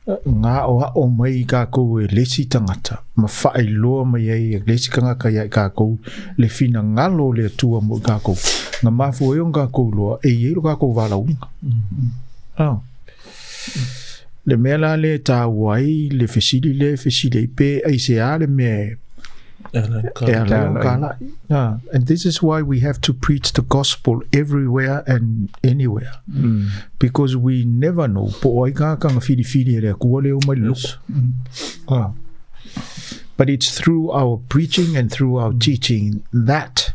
Ngā o ao mai i kākou e le isi tagata, ma faailoa mai ai e le isi tagata ia i kākou le finagalo o le Atua mo i kākou. Nga mafua ai ona kākou iloa, e i ai lo kākou valaauina. Ah. Le mea la lea e tāua ai le fesili lea e fesili ai, pe aisea le mea e E ala e ala ai ona tāla'i. Ah, and this is why we have to preach the gospel everywhere and anywhere. Because we never know po o ai tagata na filifili e le Atua le o mai le loko. Ah. But it's through our preaching and through our teaching that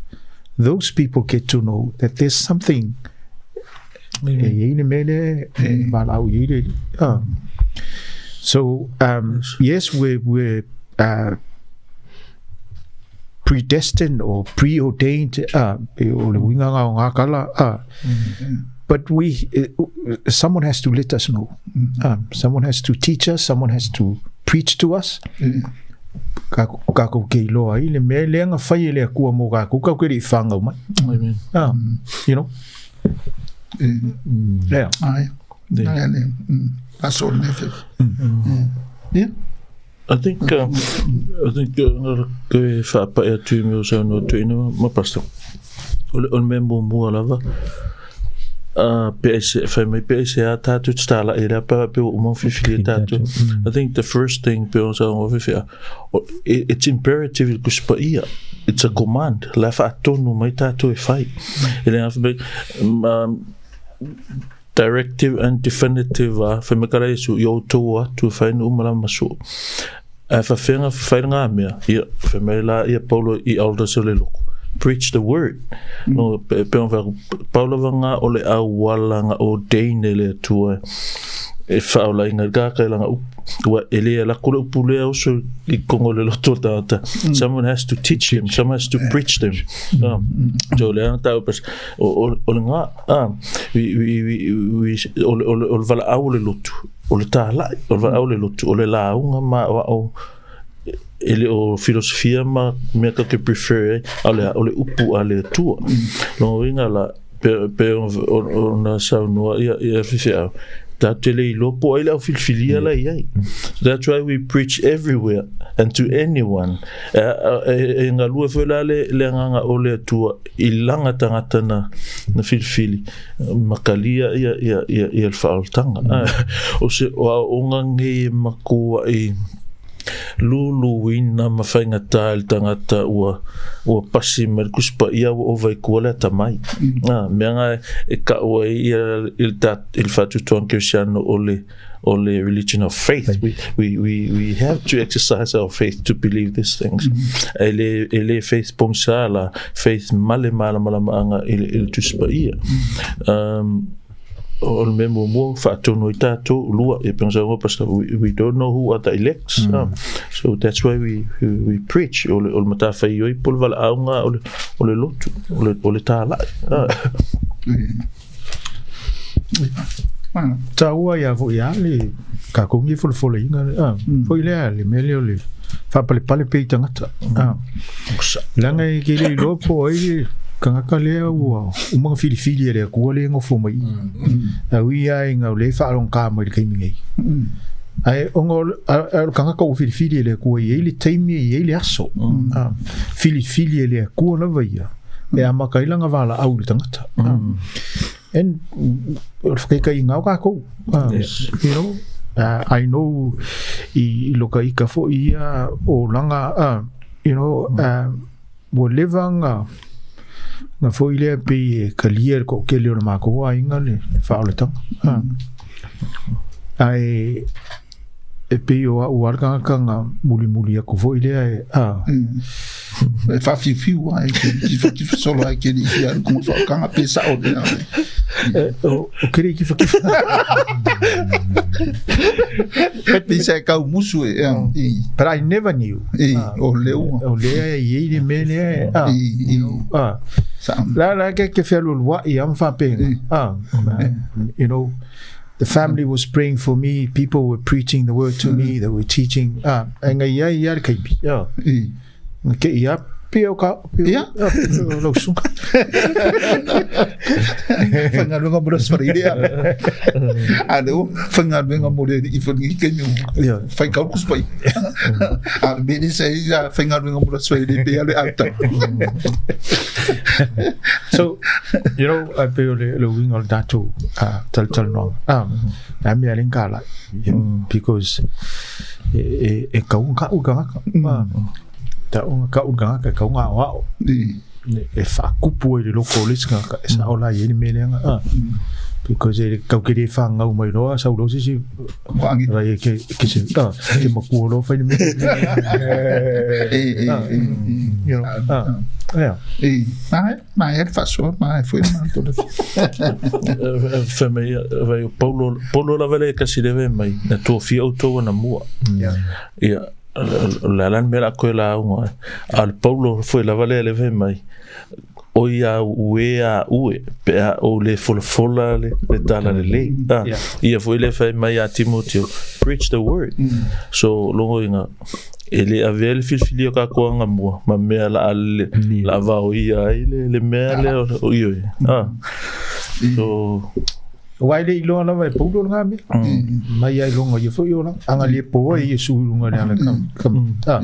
those people get to know that there's something E i ai le mea lea e valaau i ai le Alii. Ah. So, yes, we're predestined or preordained, e o le uiga ga o ngā kala, But we, someone has to let us know. Someone has to teach us, someone has to preach to us. Kākou ke iloa ai le mea lea na fai e le Atua mo kākou, kākou ke le i whāngau mai. Amen. You know? Yeah. Ai. Ai, le. Aso le fe. Yeah. I think, I think ngā koe whaapae atu i mea o saunoa tuina ma pastor. O le, o le mea muamua lava, pe ai se, whai mai pe ai se a tātou te tāla e rea pa pe o uma whiwhiri e tātou. I think the first thing pe o saunoa whiwhi a, it's imperative i kusipa ia. It's a command. La whaatonu mai tātou e whai. E le ngā whai, directive and definitive a whai mai kara Iesu i outou o atu e whai nu uma la maso. Ae whawhenga whai ngā mea, ia, whai mai la ia Paulo i elders o le loko. Preach the word. No, pe, pe on Paulo wa ngā o le auala ngā ordain e le atua e whaola i ngā kākai langa upu. Ua e le ala kore upu lea oso i kongo le loto tāta. Someone has to teach them, someone has to preach them. So le ana tāu pas, o, o, o le ngā, we, we, we, we, o, le, o, le, o le valaau o le lotu, o le tālai, o le valaau o le lotu, o le lauga ma o ao, e le o filosofia ma mea ka ke prefer ai, a le, o le upu a le Atua. Longa uiga la, pe, pe o, o, o na saunoa ia, ia whiwhi au, tā te le iloa po ai le au filifilia la i ai. So that's why we preach everywhere and to anyone. E, e, e ngalua foi la le, le anganga o le Atua i langa tagata na, na filifili makalia ia, ia, ia, ia le faaolataga. O se o aoaoga nei e makuaʻi luluina ma faigata i le tagata ua, ua pasi mai le Tusi Paia ua ova i tua le atamai. Mea ga e taʻu ai ia i le ta, i le faatuatuaga kerisiano o le o le religion of faith. We, we, we, we have to exercise our faith to believe these things. E le, e le faith pogisa la, faith ma le malamalamaaga i le, i le Tusi Paia. O le mea muamua faatonu ai tātou lua e pei ona saunoa pastor we don't know who are the elects. So that's why we, we, we preach o le, o le matafaioi po o le valaauga o le, o le lotu o le, o le tālaʻi. Taua ia foi a le kākou ni folafola ina foi lea le mea lea o le faapalepale pea i tagata. Leaga e ke le iloa po o ai le tagata lea ua uma ona filifili e le Atua lea e nofo mai i. A ui lava ina o lea e faalogogā mai i le taimi nei. Ae ona o le tagata ua filifili e le Atua e i ai le taimi e i ai le aso. Filifili e le Atua lava ia e amata ai lana valaau i le tagata. And o le whakaitaiga o kākou. Yes. You know, I know i, i loka ika foi ia o langa, you know, ua leva nga nga foi lea pei e kalia le toʻatele o le matou aiga le faaolataga. Ae e pei o a'u a le tagata na mulimuli atu foi lea e a. E whawhiwhiu ai, ke kiwhakiwha solo ai ke rihi ai, konga whaokanga pe sao lea. O kere kiwhakiwha. Pe sa e kau musu e, i. But I never knew. I, o le ua. O lea i ei le mea lea e, a. I, i. A. La la ke ke whealualuaʻi a ma whapenga. A. You know, the family was praying for me, people were preaching the word to me, they were teaching. Ah, e ngai ia ia le kaipi. Yeah. Nga ke ia pia o ka pia. Yeah. Lau sunga. Whangaluenga mo le swari rea. A le o, whangaluenga mo le i whangi ke mi. Yeah. Whai kau kuspai. A le mele se ia whangaluenga mo le swari rea pe ale auta. So, you know, I pe o le le uiga o le tatou talatalanoaga. A mea le ka lai. Because e e e kau ka'u i tagata. Ta o ka'u i tagata e kau ngā aoao. E whaakupu ai le loko o le isi tagata e sao la i ai le mea lea. Because e kau ke le whangau mai loa sau loa se isi rai e ke ke se ke makua loa whai le mea. E e e. You know, yeah. E, ai, mai e faasoa, mai foi ma tole. Fai mai, vai o Paulo, Paulo lava le kasi le mai, na tofia outou ana mua. Yeah. Ia, O le a la le mea o le a toe lauga ai. A o le Paulo foi lava lea lea fai mai, oi a uē a ue pe a ou le folafola le, le tala lelei. Ah, yeah. Ia foi lea fai mai a Timoteo, preach the word. So, logo inga, e le avea le filifilia o kākou agamua ma mea la a le, la a vaoia ai le, le mea lea o ioe. Ah. So, Aua e le i loa lava e Paulo lena mea. Mai ai luga ia foi o la. Anga le po ai Iesu i luga le ala kam. Kam. Ah.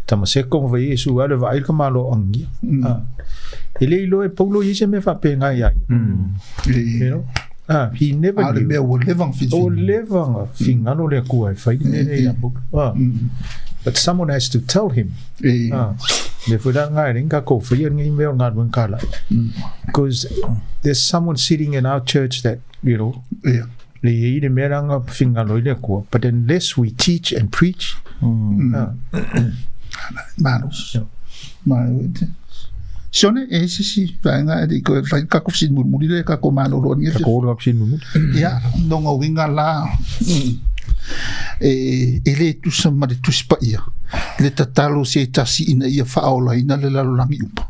Tamaseko ma vai Iesu ale vaai ka malo angia. Ah. E le i loa e Paulo ia se mea faapena ia. You know? Ah, he never A o le knew. mea ua leva ona O filifili. leva na fingalo le Atua e fai le mea lea ia Paulo. Ah. But someone has to tell him. E. Ah. Le foi la ngai ringa ko fai ngai mea o ngā ruen kala. Because there's someone sitting in our church that, you know, Ia. le i le mea ranga fingalo i le Atua. But unless we teach and preach, ah, Malo. Malo e te. Sione, e se si vaega e le i koe whai kako whisi murimuri le kako malolo ni e Ka kōrero aku sini mumu. Ia, nonga uiga la, e, e le tusa ma le Tusi Paia, le tatalo se tasi ina ia faaolaina le lalolagi uma.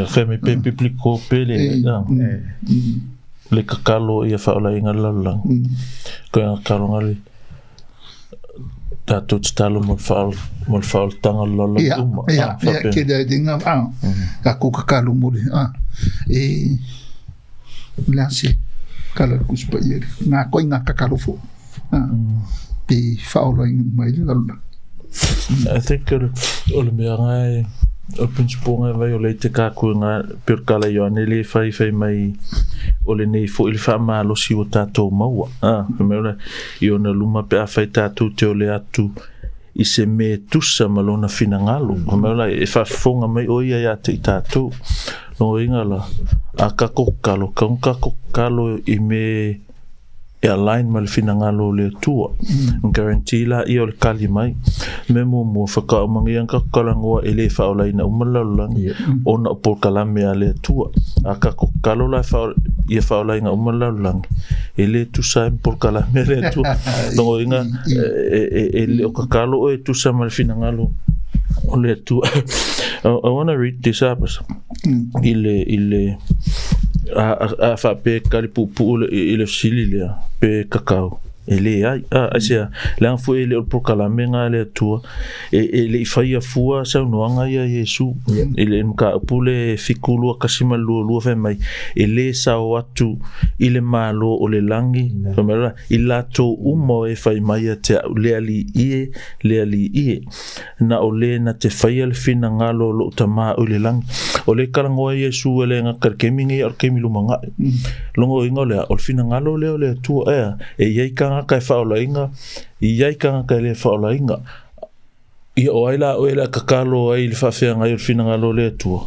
Fai mai pe biblical pe le, ah, le kakalo ia faaolaina le lalolagi. Koe nga kakalo nga le tatou tatalo mo le faaol mo le faaolataga o le lalolagi Ia, uma. ia, Ah, ia, faapea. ke le dinga, ah, ka ko kakalo mo le, ah, e, le a se, kala le Tusi Paia le, ngā koi ngā kakalo fo, ah, pe faaolaina mai le lalolagi. I think o le, o le mea nga e, o le principle nga e vai o le te kākou nga pe o le kala Ioane le fai fai mai o lenei foi le faamalosi ua tatou maua. Ah, fai mai o le i ona luma pe afai tatou te ole atu i se mea e tusa ma lona finagalo. Fai mai o la e faafofoga mai o ia ia te i tatou. Logoina la, a kako kalo, ka kako kalo i me e align ma le finagalo o le Atua. Guarantee la ia o le kali mai. Me muamua whakaaomangia ka kalangoa e le whaolaina uma le lalolagi ona o polokalame a le Atua. A kako kalo la wha, ia whaolaina uma le lalolagi e le tusa ai ma polokalame a le Atua. Longo inga e, e, e le o kakalo o e tusa ma le finagalo o le Atua. I want to read this up i le i le a a a faapea e kali puupuu le i le fesili lea pe kakau e leai a aisea leaga foi e le o le polokalame lena a le Atua e e le i faia fua saunoaga ia a Iesu i le mataupu le 7:21 fai mai e lē sao atu i le Malo o le lagi fai mai la i latou uma o e fai mai ia te a'u le Alii e le Alii e Na o le na te faia le finagalo o lou Tama o i le lagi. O le kalagoa Iesu e le gata i le kemi nei a o le kemi lumagaʻi. Logoina o lea, o le finagalo lea o le Atua ea, e iai kagaka e faaolaina, iai kagaka e le faaolaina. Ia o ai la oe le a kakalo ai i le faafeagai o le finagalo o le Atua?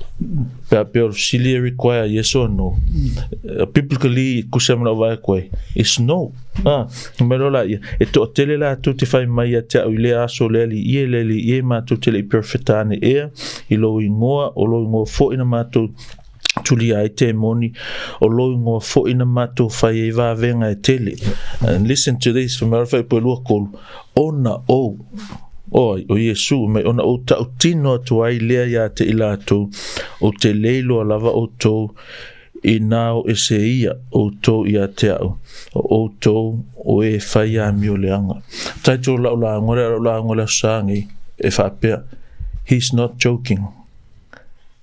Pe a pea o le fesili e require yes or no. Biblically, kusa ma lau vaai atu ai, it's no. Ah, mai loa laia, e toatele latou te fai mai ia te a'u i lea aso le Alii e, le Alii e, matou te le i perofeta ane ea i lou ingoa, o lou ingoa foi na matou tulia ai temoni, o lou ingoa foi na matou fai ai vavega e tele. And listen to this, fai mai loa le faaipu e 23, ona ou, o ai, o Iesu, mai ona ou tautino atu ai lea ia te i latou, ou te le iloa lava outou Inā o ese ia outou ia te a'u, o outou o e fai amio leaga. Title o la'u lauga lea, la'u lauga o le Aso Sa nei, e faapea, He's not joking.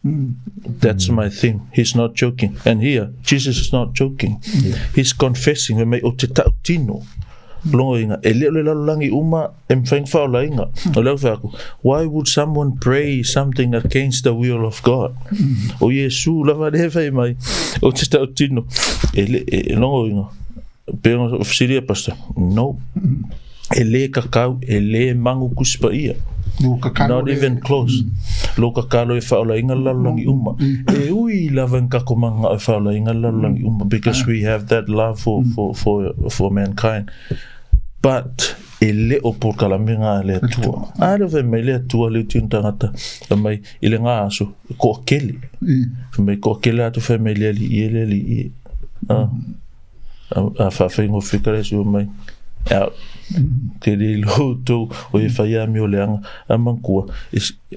That's my thing. He's not joking. And here, Jesus is not joking. He's confessing, fai mai, o te ta'utino. Logoina, e le o le lalolagi uma e mafai ona faaolaina. O lea ua fai atu, why would someone pray something against the will of God? O Iesu lava lea e fai mai, o te tautino, e le, e, logoina, pe ona fesili ia pastor, no. E le kakau, e le mangu Tusi Paia. Not even close. Lo kakalo e faaolaina le lalolagi uma. E ui lava ina kako mananao e faaolaina le lalolagi uma because we have that love for, for, for, for mankind. But e le o polokalame nga a le Atua. A lea fai mai le Atua le uti tagata fai mai i le nga aso e toatele. Fai mai toatele atu fai mai le Alii e le Alii e. A, a, a faafaigofie ka le Iesu mai. Out. Ke le iloa outou o e fai amioleaga a manatua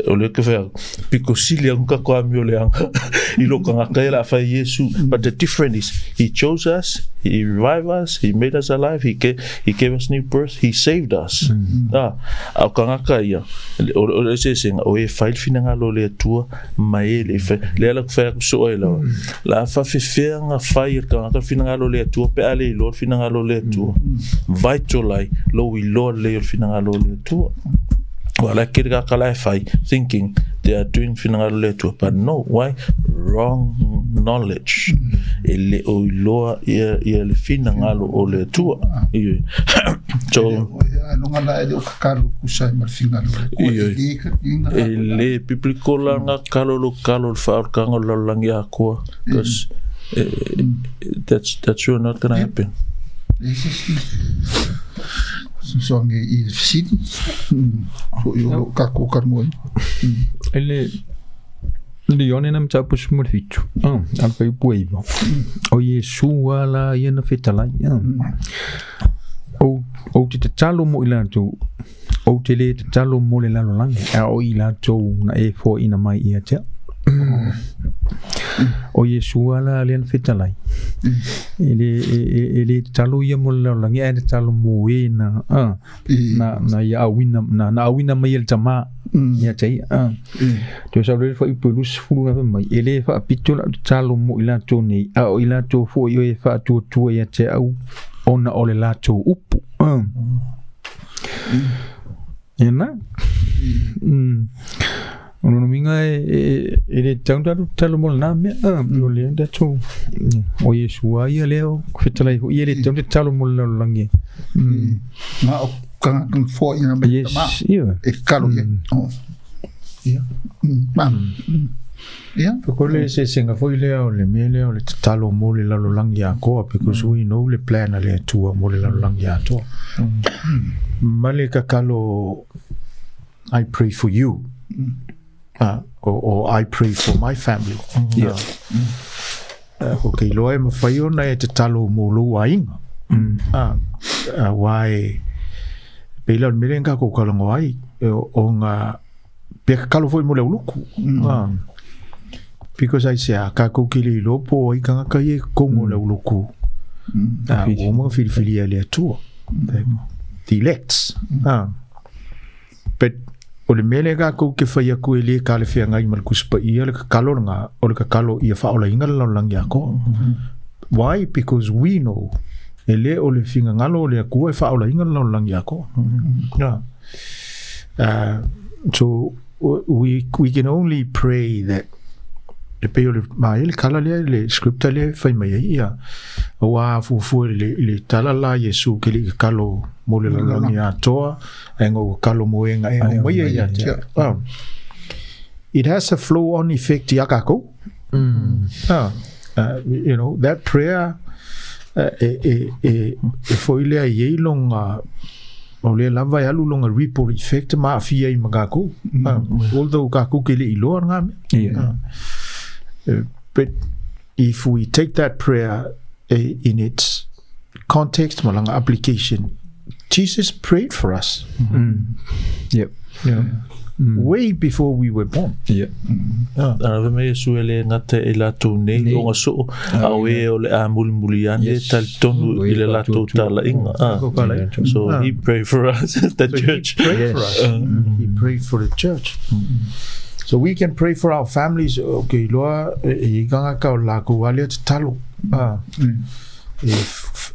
o lea ou te fai atu, pito sili atu tatou amioleaga i lo tagata ia o le a fai Iesu. But the difference is he chose us, he revived us, he made us alive, he gave, he gave us new birth, he saved us. A, a o tagata ia, o le eseesega, o e fai le finagalo o le Atua ma e le i fai. Lea la ou te fai atu soo ai lava, la a faafefea ona fai e le tagata le finagalo o le Atua pe a le iloa le finagalo o le Atua. Vital ai lou iloa lelei o le finagalo o le Atua. Aua la e tele tagata la e fai thinking they are doing finagalo o le Atua but no, why? Wrong knowledge. E le o iloa ia, ia le finagalo o le Atua. Ioe. So, Ailoga la e le o kakalo tusa ai ma le finagalo o le Atua. Ioe. E le ka- ina E le biblical la na kalo lo kalo le whaorkanga o le lalolagi atoa because that's that's sure not gonna happen. E se isi sosoage i le fesili foi o loo tatou talanoaina. E le le Ioane na mataupu 17, a le fuaiupu e 9, o Iesu lava la ia na fetalai. Ou, ou te tatalo mo i latou, ou te le tatalo mo le lalolagi, a o i latou na e foaina mai ia te au. O Iesu lava la lea na fetalai. E le, e, e, e le tatalo ia mo le lalolagi, ae tatalo mo e na, na, na ia auina, na, na auina mai e le Tama ia te ia. Toe sau le fuaiupu e 20 na fai mai, e le faapito lau tatalo mo i latou nei, a o i latou foi o e faatuatua ia te au, ona o le latou upu. Ia na. O lona uiga e, e, e le tatau ona tatou tatalo mo lena mea. O lea tatou, o Iesu lava ia lea o fetalai foi, ia e le tatau ona tatalo mo le lalolagi. Na o tagata na foaiina mai Yes, tama ia. e tatalo i ai. Oh. Ia. Ma. Ia. Ko le eseesega foi lea o le mea lea o le tatalo mo le lalolagi atoa because we know le plan a le Atua mo le lalolagi atoa. Ma le tatalo I pray for you. Or, or I pray for my family. Yeah. Ko ke iloa e mawhai ona e tatalo mo lou aiga. Auā e pei la o le mea lea na tatou talanoa ai, o ngā pea tatalo foi mo le auluku. Because aisea, kākou ke le iloa po o ai tagata ia i totonu o le auluku. Ua uma ona filifilia e le Atua. The elects. But o le mea lea kākou ke fai atu e le talafeagai ma le Tusi Paia le tatalo lena, o le tatalo ia faaolaina le lalolagi atoa. Why? Because we know e le o le finagalo o le Atua e faaolaina le lalolagi atoa. So we, we can only pray that e pei o le ma e le kala lea le scripture lea e fai mai ai ia auā fuafua i le, i le tala la Iesu ke le i kakalo mo le lalolagi atoa ae na ou kakalo mo e na e aumaia ia te au. It has a flow on effect ia kākou. You know, that prayer e, e, e, e foi lea i ei longa o lea lava e alu longa ripple effect ma aafia ai ma kākou. Although kākou ke le i loa ngā mea. But if we take that prayer in its context ma lana application, Jesus prayed for us. Yep. You know, way before we were born. Yeah. Ana fai mai Iesu e le gata i latou nei Nei. o soo, a o e o le a mulimuli ane Yes. talitonu i le latou talaiga. So he prayed for us, the So he church. prayed for us. He prayed for the church. So we can pray for our families. Okay, loa e i tagata o lakou lava lea tatalo. E,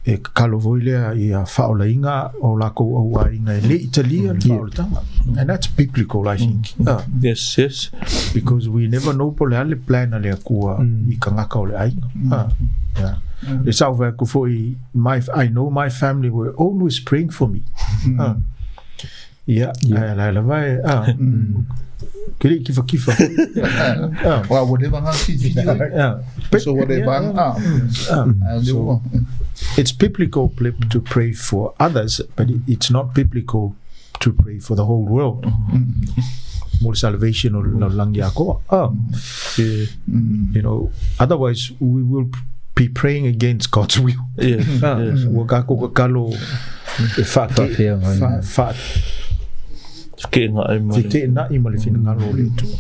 e kakalo foi lea ia faaolaina o lakou auaiga e le i talia le faaolataga. And that's biblical, I think. Yes, yes. Because we never know po o le a le plan a le Atua i tagata o le aiga. Yeah. E sao fai atu foi, my, I know my family were always praying for me. Ia, ae la lava e, ke le i kifakifa foi. Wa ua leva ngā whiwhi oi. But, So ua leva ngā. So, it's biblical to pray for others, but it's not biblical to pray for the whole world. Mo le salvation o le lalolagi atoa. You know, otherwise we will be praying against God's will. Yes, yes. Ua kākou kakalo. e Faafia mai. Feteena'i ma le. Feteena'i ma le finagalo o le Atua.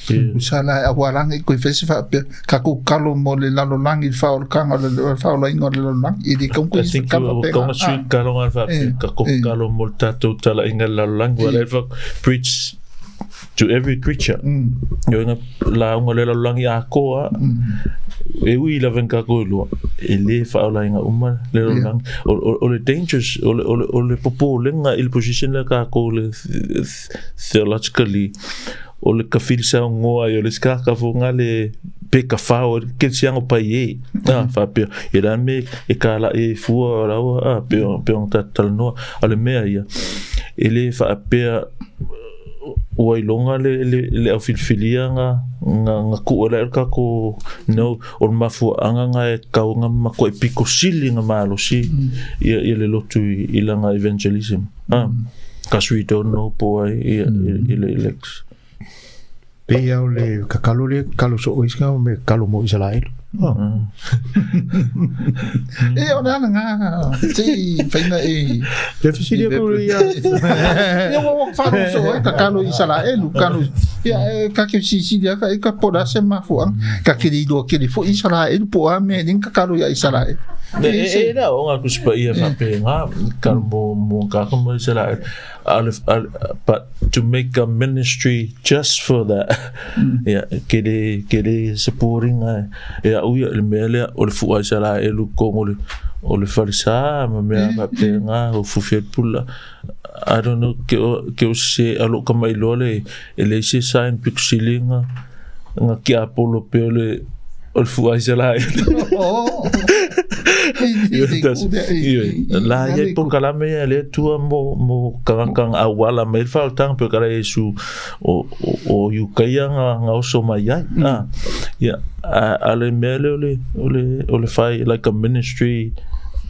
Usa la e aualaga i koe fese faapea takou kalo mo le lalolagi le faaolakaga o le faaolaina o le lalolagi e le kaunga I think kalo ua kaunga sui kalo ngā faapea ka ko kalo mo le tātou talaiga i le lalolagi ua le preach to every creature. Yo inga lauga le lalolagi atoa e ui lava ina tatou iloa e lē faaolaina uma le lalolagi. O le dangerous o le popolega i le position lea tatou le theologically o le tafilisaogoa ai o le isi tagata foi lena le pe tafao ai le kerisiano pai e a faapea ia le a le mea e talai ai fua laua a pei ona tatou talanoa. A o le mea ia e lē faapea ua iloga le aufilifilia na tuu ai la le tatou no o le mafuaaga na e tatau ona matuai pito sili ona malosi ia le lotu i lana evangelism cause we don't know po o ai i le elect. Pei lava o le kakalo lea e kakalo soo ai sina mea kakalo mo Isaraelu. E o le ala ngā te whainga e. Te fesili aku ia. Ia ua ua wharo so e kakalo Isaraelu kalo. Ia e ka ke sisili aka e ka pora se mafuanga. Ka kere iloa kere fo Isaraelu po a mea ling kakalo ia Isaraelu. E la o ngā kusipa ia whape ngā kalo mo mo kāka mo Isaraelu. But to make a ministry just for that ia ke le ke le se poringa e a'u ia i le mea lea o le fu'a Isaraelu i totonu o le o le falesa ma mea faapena o fufi ai le pula I don't know ke o ke o se a lo'u tamailoa le e leai se sign pito sili na na tiapolo pea o le o le fu'a Isaraelu La ia i polokalame ia le Atua mo mo tagata na auala mai le faaolataga pei o kala Iesu o o Iutaia na na oso mai ai a ia a le mea lea o le o le o le fai like a ministry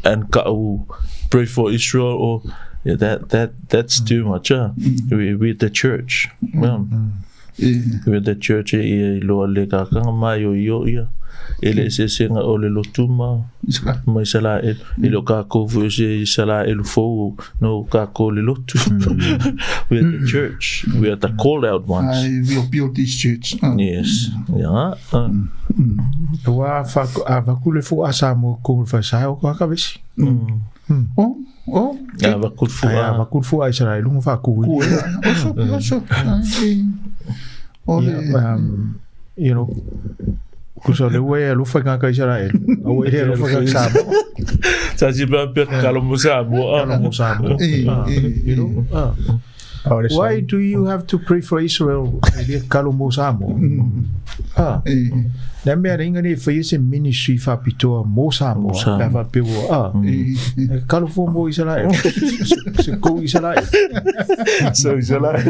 and ka'u pray for Israel or yeah, that that that's too much ah we the church yeah. We the church e ia iloa le kakanga maioio ia e le eseesega o le lotu ma ma Isaraelu. E le o kākou foi o se Isaraelu fou no kākou le lotu. We are the church. We are the called out ones. Ai, we are build this church. Yes. Yeah. Ua avaku le fu'a Samoa ko le fasae o ka kavesi. Oh, oh. Avaku le fu'a. Avaku le fu'a Isaraelu nga faaku. Ku e. Oso, oso. O le You know, kusa o le ua e alofa i ngā ka Isaraelu. Aua e le alofa i ngā Samoa. Sa si pea pea kalo mo Samoa. Kalo mo Samoa. You know, Why do you have to pray for Israel e le kalo mo Samoa? Ah. Nā mea re inga nei whai se ministry whapitoa mo Samoa. Mo Samoa. Pea whapeo, ah. E kalo fo mo Israel. Se kou Israel. So Israel.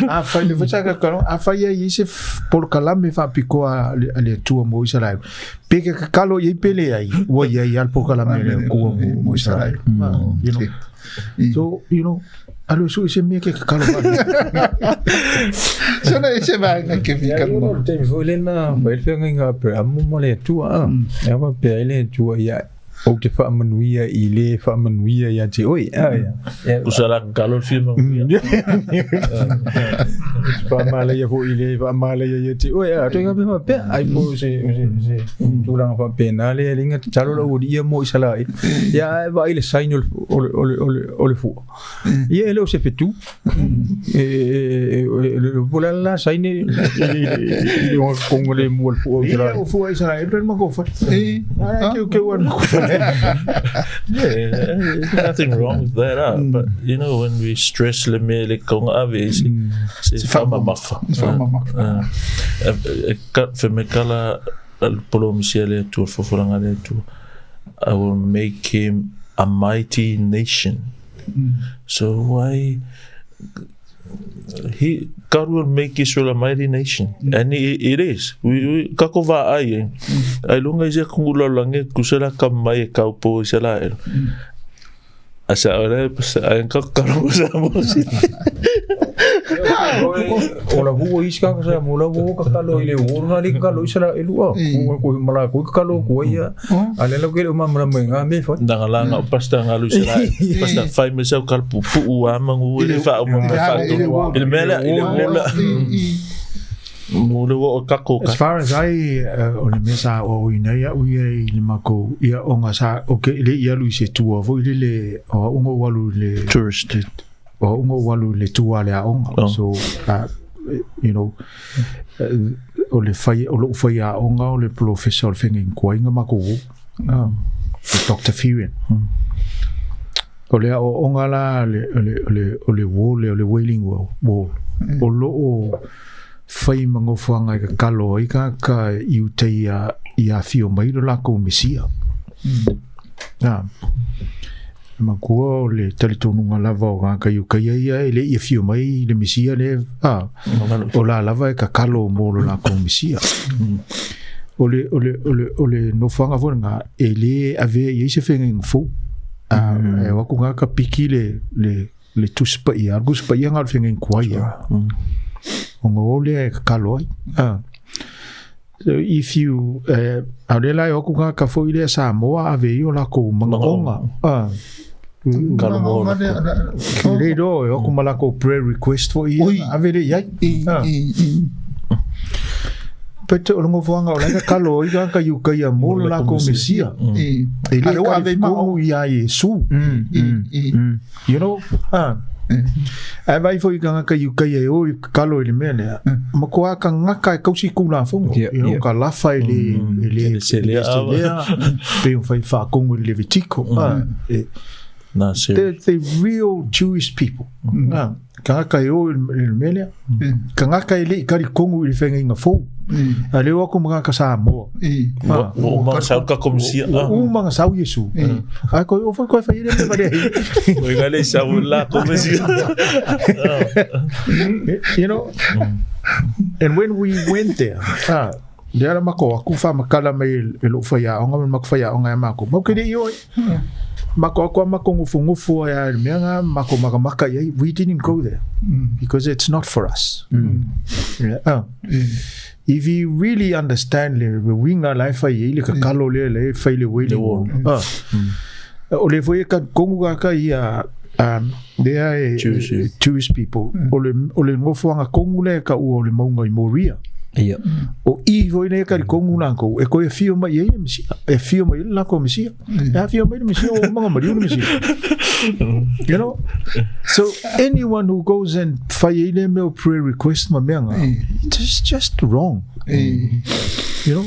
A whai le whacha ka kalo, a whai ai se polokalame whapikoa a le Atua mo Israel. Pe ke kakalo i pele ai, ua i ai al polokalame le Atua mo Israel. You know. So, you know, alo su se mea ke kakalo wha. Se na se vaenga ke fi Ia, kalo. o le taimi foi lena, fai le feagaiga a Aperamo ma le Atua, a. E ava pea ai le Atua ia, ou te faamanuia i le faamanuia ia te oe, a, ia. Ia, Usa la kakalo le fia manuia. Faamalaia foi i le faamalaia ia te oe, a. Toe ka faapea, ai po o se, o se, se tulaga faapena le aliga tatalo lau alii ia mo Isaraelu. Ia, ae vaai le sign o le, o le, o le, o le, o le fua. Ia, e le o se fetu. E, po le ala la sign i le o kongo le mua le fua o Ia, Isaraelu. o fua Israel, pe ma ko whai. E, Ai, ke ke ua ko whai. Yeah, there's nothing wrong with that, but you know, when we stress le mea le kaunga ave, e se, se whamamafa. Se whamamafa. Ka, whemekala al polomisia le Atua, fofolanga le Atua. I will make him a mighty nation. So why he God will make Israel a mighty nation, and it is. We kako va ai e. Ai lunga i se kungu lange kusela ka mai e kaupo i se la e. Asa ora sa ai ka karo sa mo si. O la hu i ska sa mo la wo ka kalo i le wo na li kalo i sala elu a. Ko ko mala ko kalo ko ia. Ale lo ke o mamla mo nga me fo. Nanga la nga pasta nga lu sala. Pasta fai me sau kal pu pu a mangu le fa o ma fa to. Il mela il wola. Mo le wo ka ko ka. As far as I o le mea sa o ina ia ui e i le mako ia o ngā sa o ke le ia lui se tua fo i le le o ungo walu le tourist o ungo walu le tua le aonga. Oh. So you know o le whai o lou whai aonga o le professor o le whenga inkuainga mako wo. Dr. Fearon. O le o onga la le o le o le o le wall o le wailing wall. Wall. O lo o whai mangofuanga i ka kalo ai ka ka i utei a i a whio mai lo lako mesia. Nā. Makua o le talitonunga lava o ngā kai o kai ia e le i whio mai le mesia le a o la lava e ka kalo mō lo lako mesia. O le o le o le o le nofuanga fo ngā e le ave i se whenga inga fou. E waku ngā ka piki le le le tuspa ia, tuspa ia ngā whenga inga ia. O ngā ole e ka kalo ai. So if you a le lai waku ngā ka fo i le Samoa ave i o lako mangaonga. Kalo mo la. Le do e waku malako prayer request fo i ave le iai. But o longo fuanga o laika kalo i ka ka yuka ia mo lo lako mesia. E le Ale ave ma kongu ia Yesu. You know? Ai vai foi ka ngaka yuka ia o kalo i le mea lea. Ma koa ka ngaka e kausi ku la fongo. You know, ka lafa e le e le Le selea. Pe o whai whaakongu i le Levitiko. Na se. They're real Jewish people. Ka ngaka e o i le mea lea. Ka ngaka e le i kari kongu i le whenga inga fou. A leo aku mga ka Samoa. O ma sau ka komisia. O mga sau Yesu. Ai ko o foi ko whai le me O inga le sau la komisia. You know? And when we went there, le ala mako aku wha makala mai e lo whai aonga me mako whai aonga e mako. Mau kere i oi. Mako aku a mako ngufu ngufu ai a mea ngā mako maka maka i ai. We didn't go there because it's not for us. Yeah. If you really understand le winga lai whai i le ka kalo le le whai le wailing wall. O le foi ka kongu ka ka ia lea e Jewish people. O le ngofuanga kongu le ka ua o le maunga i Moria. Ia. O i foi le ka kongu la ko e koe fio mai e le mesia. E fio mai la ko mesia. E fio mai le mesia o manga mariu le mesia. You know? So anyone who goes and whai i le meo prayer request ma mea ngā, it's just wrong. You know?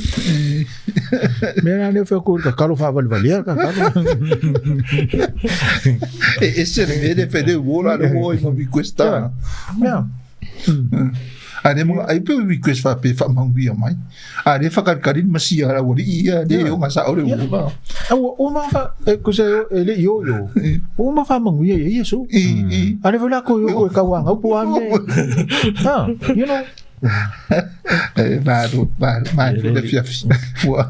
Mea rā leo whea ko ka kalo whawaliwalea ka kalo. E se le mea le whai le wora le hoa i ma request a. Yeah. A le mga ai pe request wha pe wha manguia mai. A le whakarikari masia ra wari ia le o ngā sa o le wora. O ma wha, ko se e le yo yo. O ma wha manguia ia Yesu. A le whala ko yo e ka wanga upo a me. You know. Maru, maru, maru le fiafi. Ua,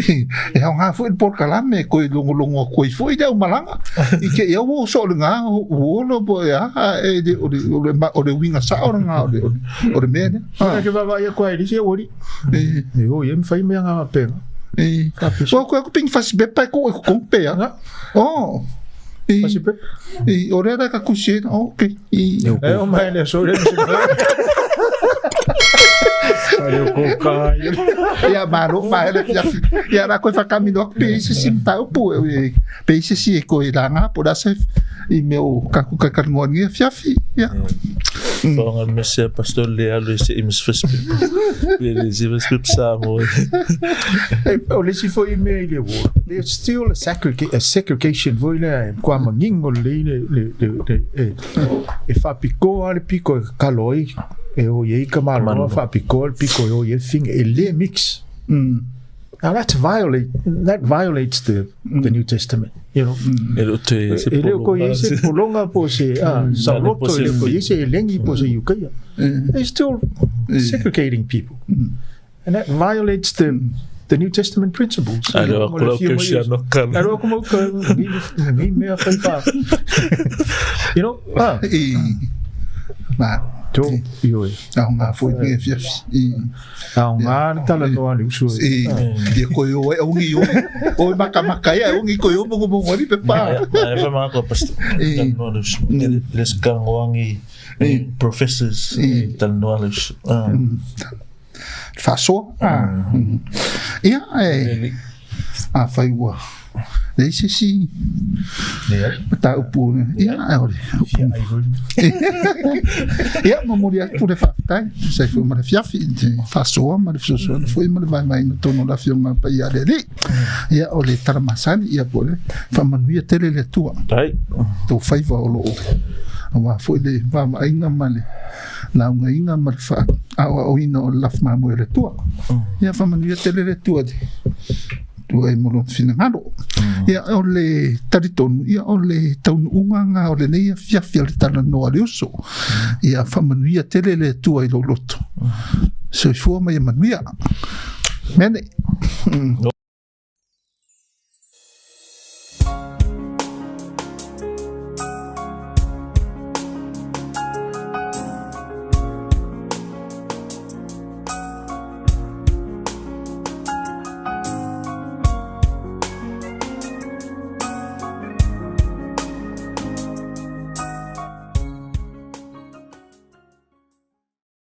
e hau ngā fui por kalame ko i longo longo ko i fui le malanga. I ke ia wo so le ngā wo lo bo ia e le o le o le winga sa o ngā o le me ne. Ke baba ia ko ai se ori. E o ia me whai mea ngā penga. E. Wa ko ko ping fasi bepa ko ko kompe ya. Oh. Fasi pepa. E o re ka kusi, okay. E o mai le so le. Ia maro mai le fiafi. Ia ra koe whakamino aku pe isi si mtaupu e pe isi si e koe ranga po rasa i meo kaku kakarngoa ngia fiafi. Ia. Whaonga mesia pastor le alu e se imis fispi. Le se imis fispi Samoa. O le si fo i mea i le ward. There's still a segregation fo i le kua mangingo le le le e whapikoa le piko e kaloi e o iei ka maloa whapikoa le piko e o iei finga e le mix. Now that violates the New Testament, you know. E leo te se E leo ko iei se polonga po se sauloto e leo ko iei se elengi po se yukaia. They're still segregating people. And that violates the New Testament principles. A leo ako lau keusiano kalo. A leo ako mau ka ngi mea whai wha. You know? Ma. To, ioe. Aoga foi lenei afiafi. I. Aoga le talanoa a le uso e. I. Ia koe o ai aungi o. O makamaka ia aungi koe o mongomongo ai pepa. E fai ma ko pastor. Talanoa le uso. Le se kalagoagi professors talanoa le uso. Faasoa. Ia e afai ua leai se isi mataupu ia o le ia momoli atu le faafetai tusa ai foi ma le afiafi i le faasoa ma le fesoasoani foi ma le vaevaeina tonu o le Afioga Paia a le Alii. Ia o le tala masani ia po o le faamanuia tele le Atua tou faiva o lo o aua foi le vaavaaiga ma le laugaina ma le faaoaoina o le lafo mamoe o le Atua. Ia faamanuia tele le Atua i tua i mo lona finagalo. Ia o le talitonu, ia o le taunuuga lena o lenei afiafi a le talanoa a le uso. Ia faamanuia tele le Atua i lou loto. Soifua ma ia manuia. Mene.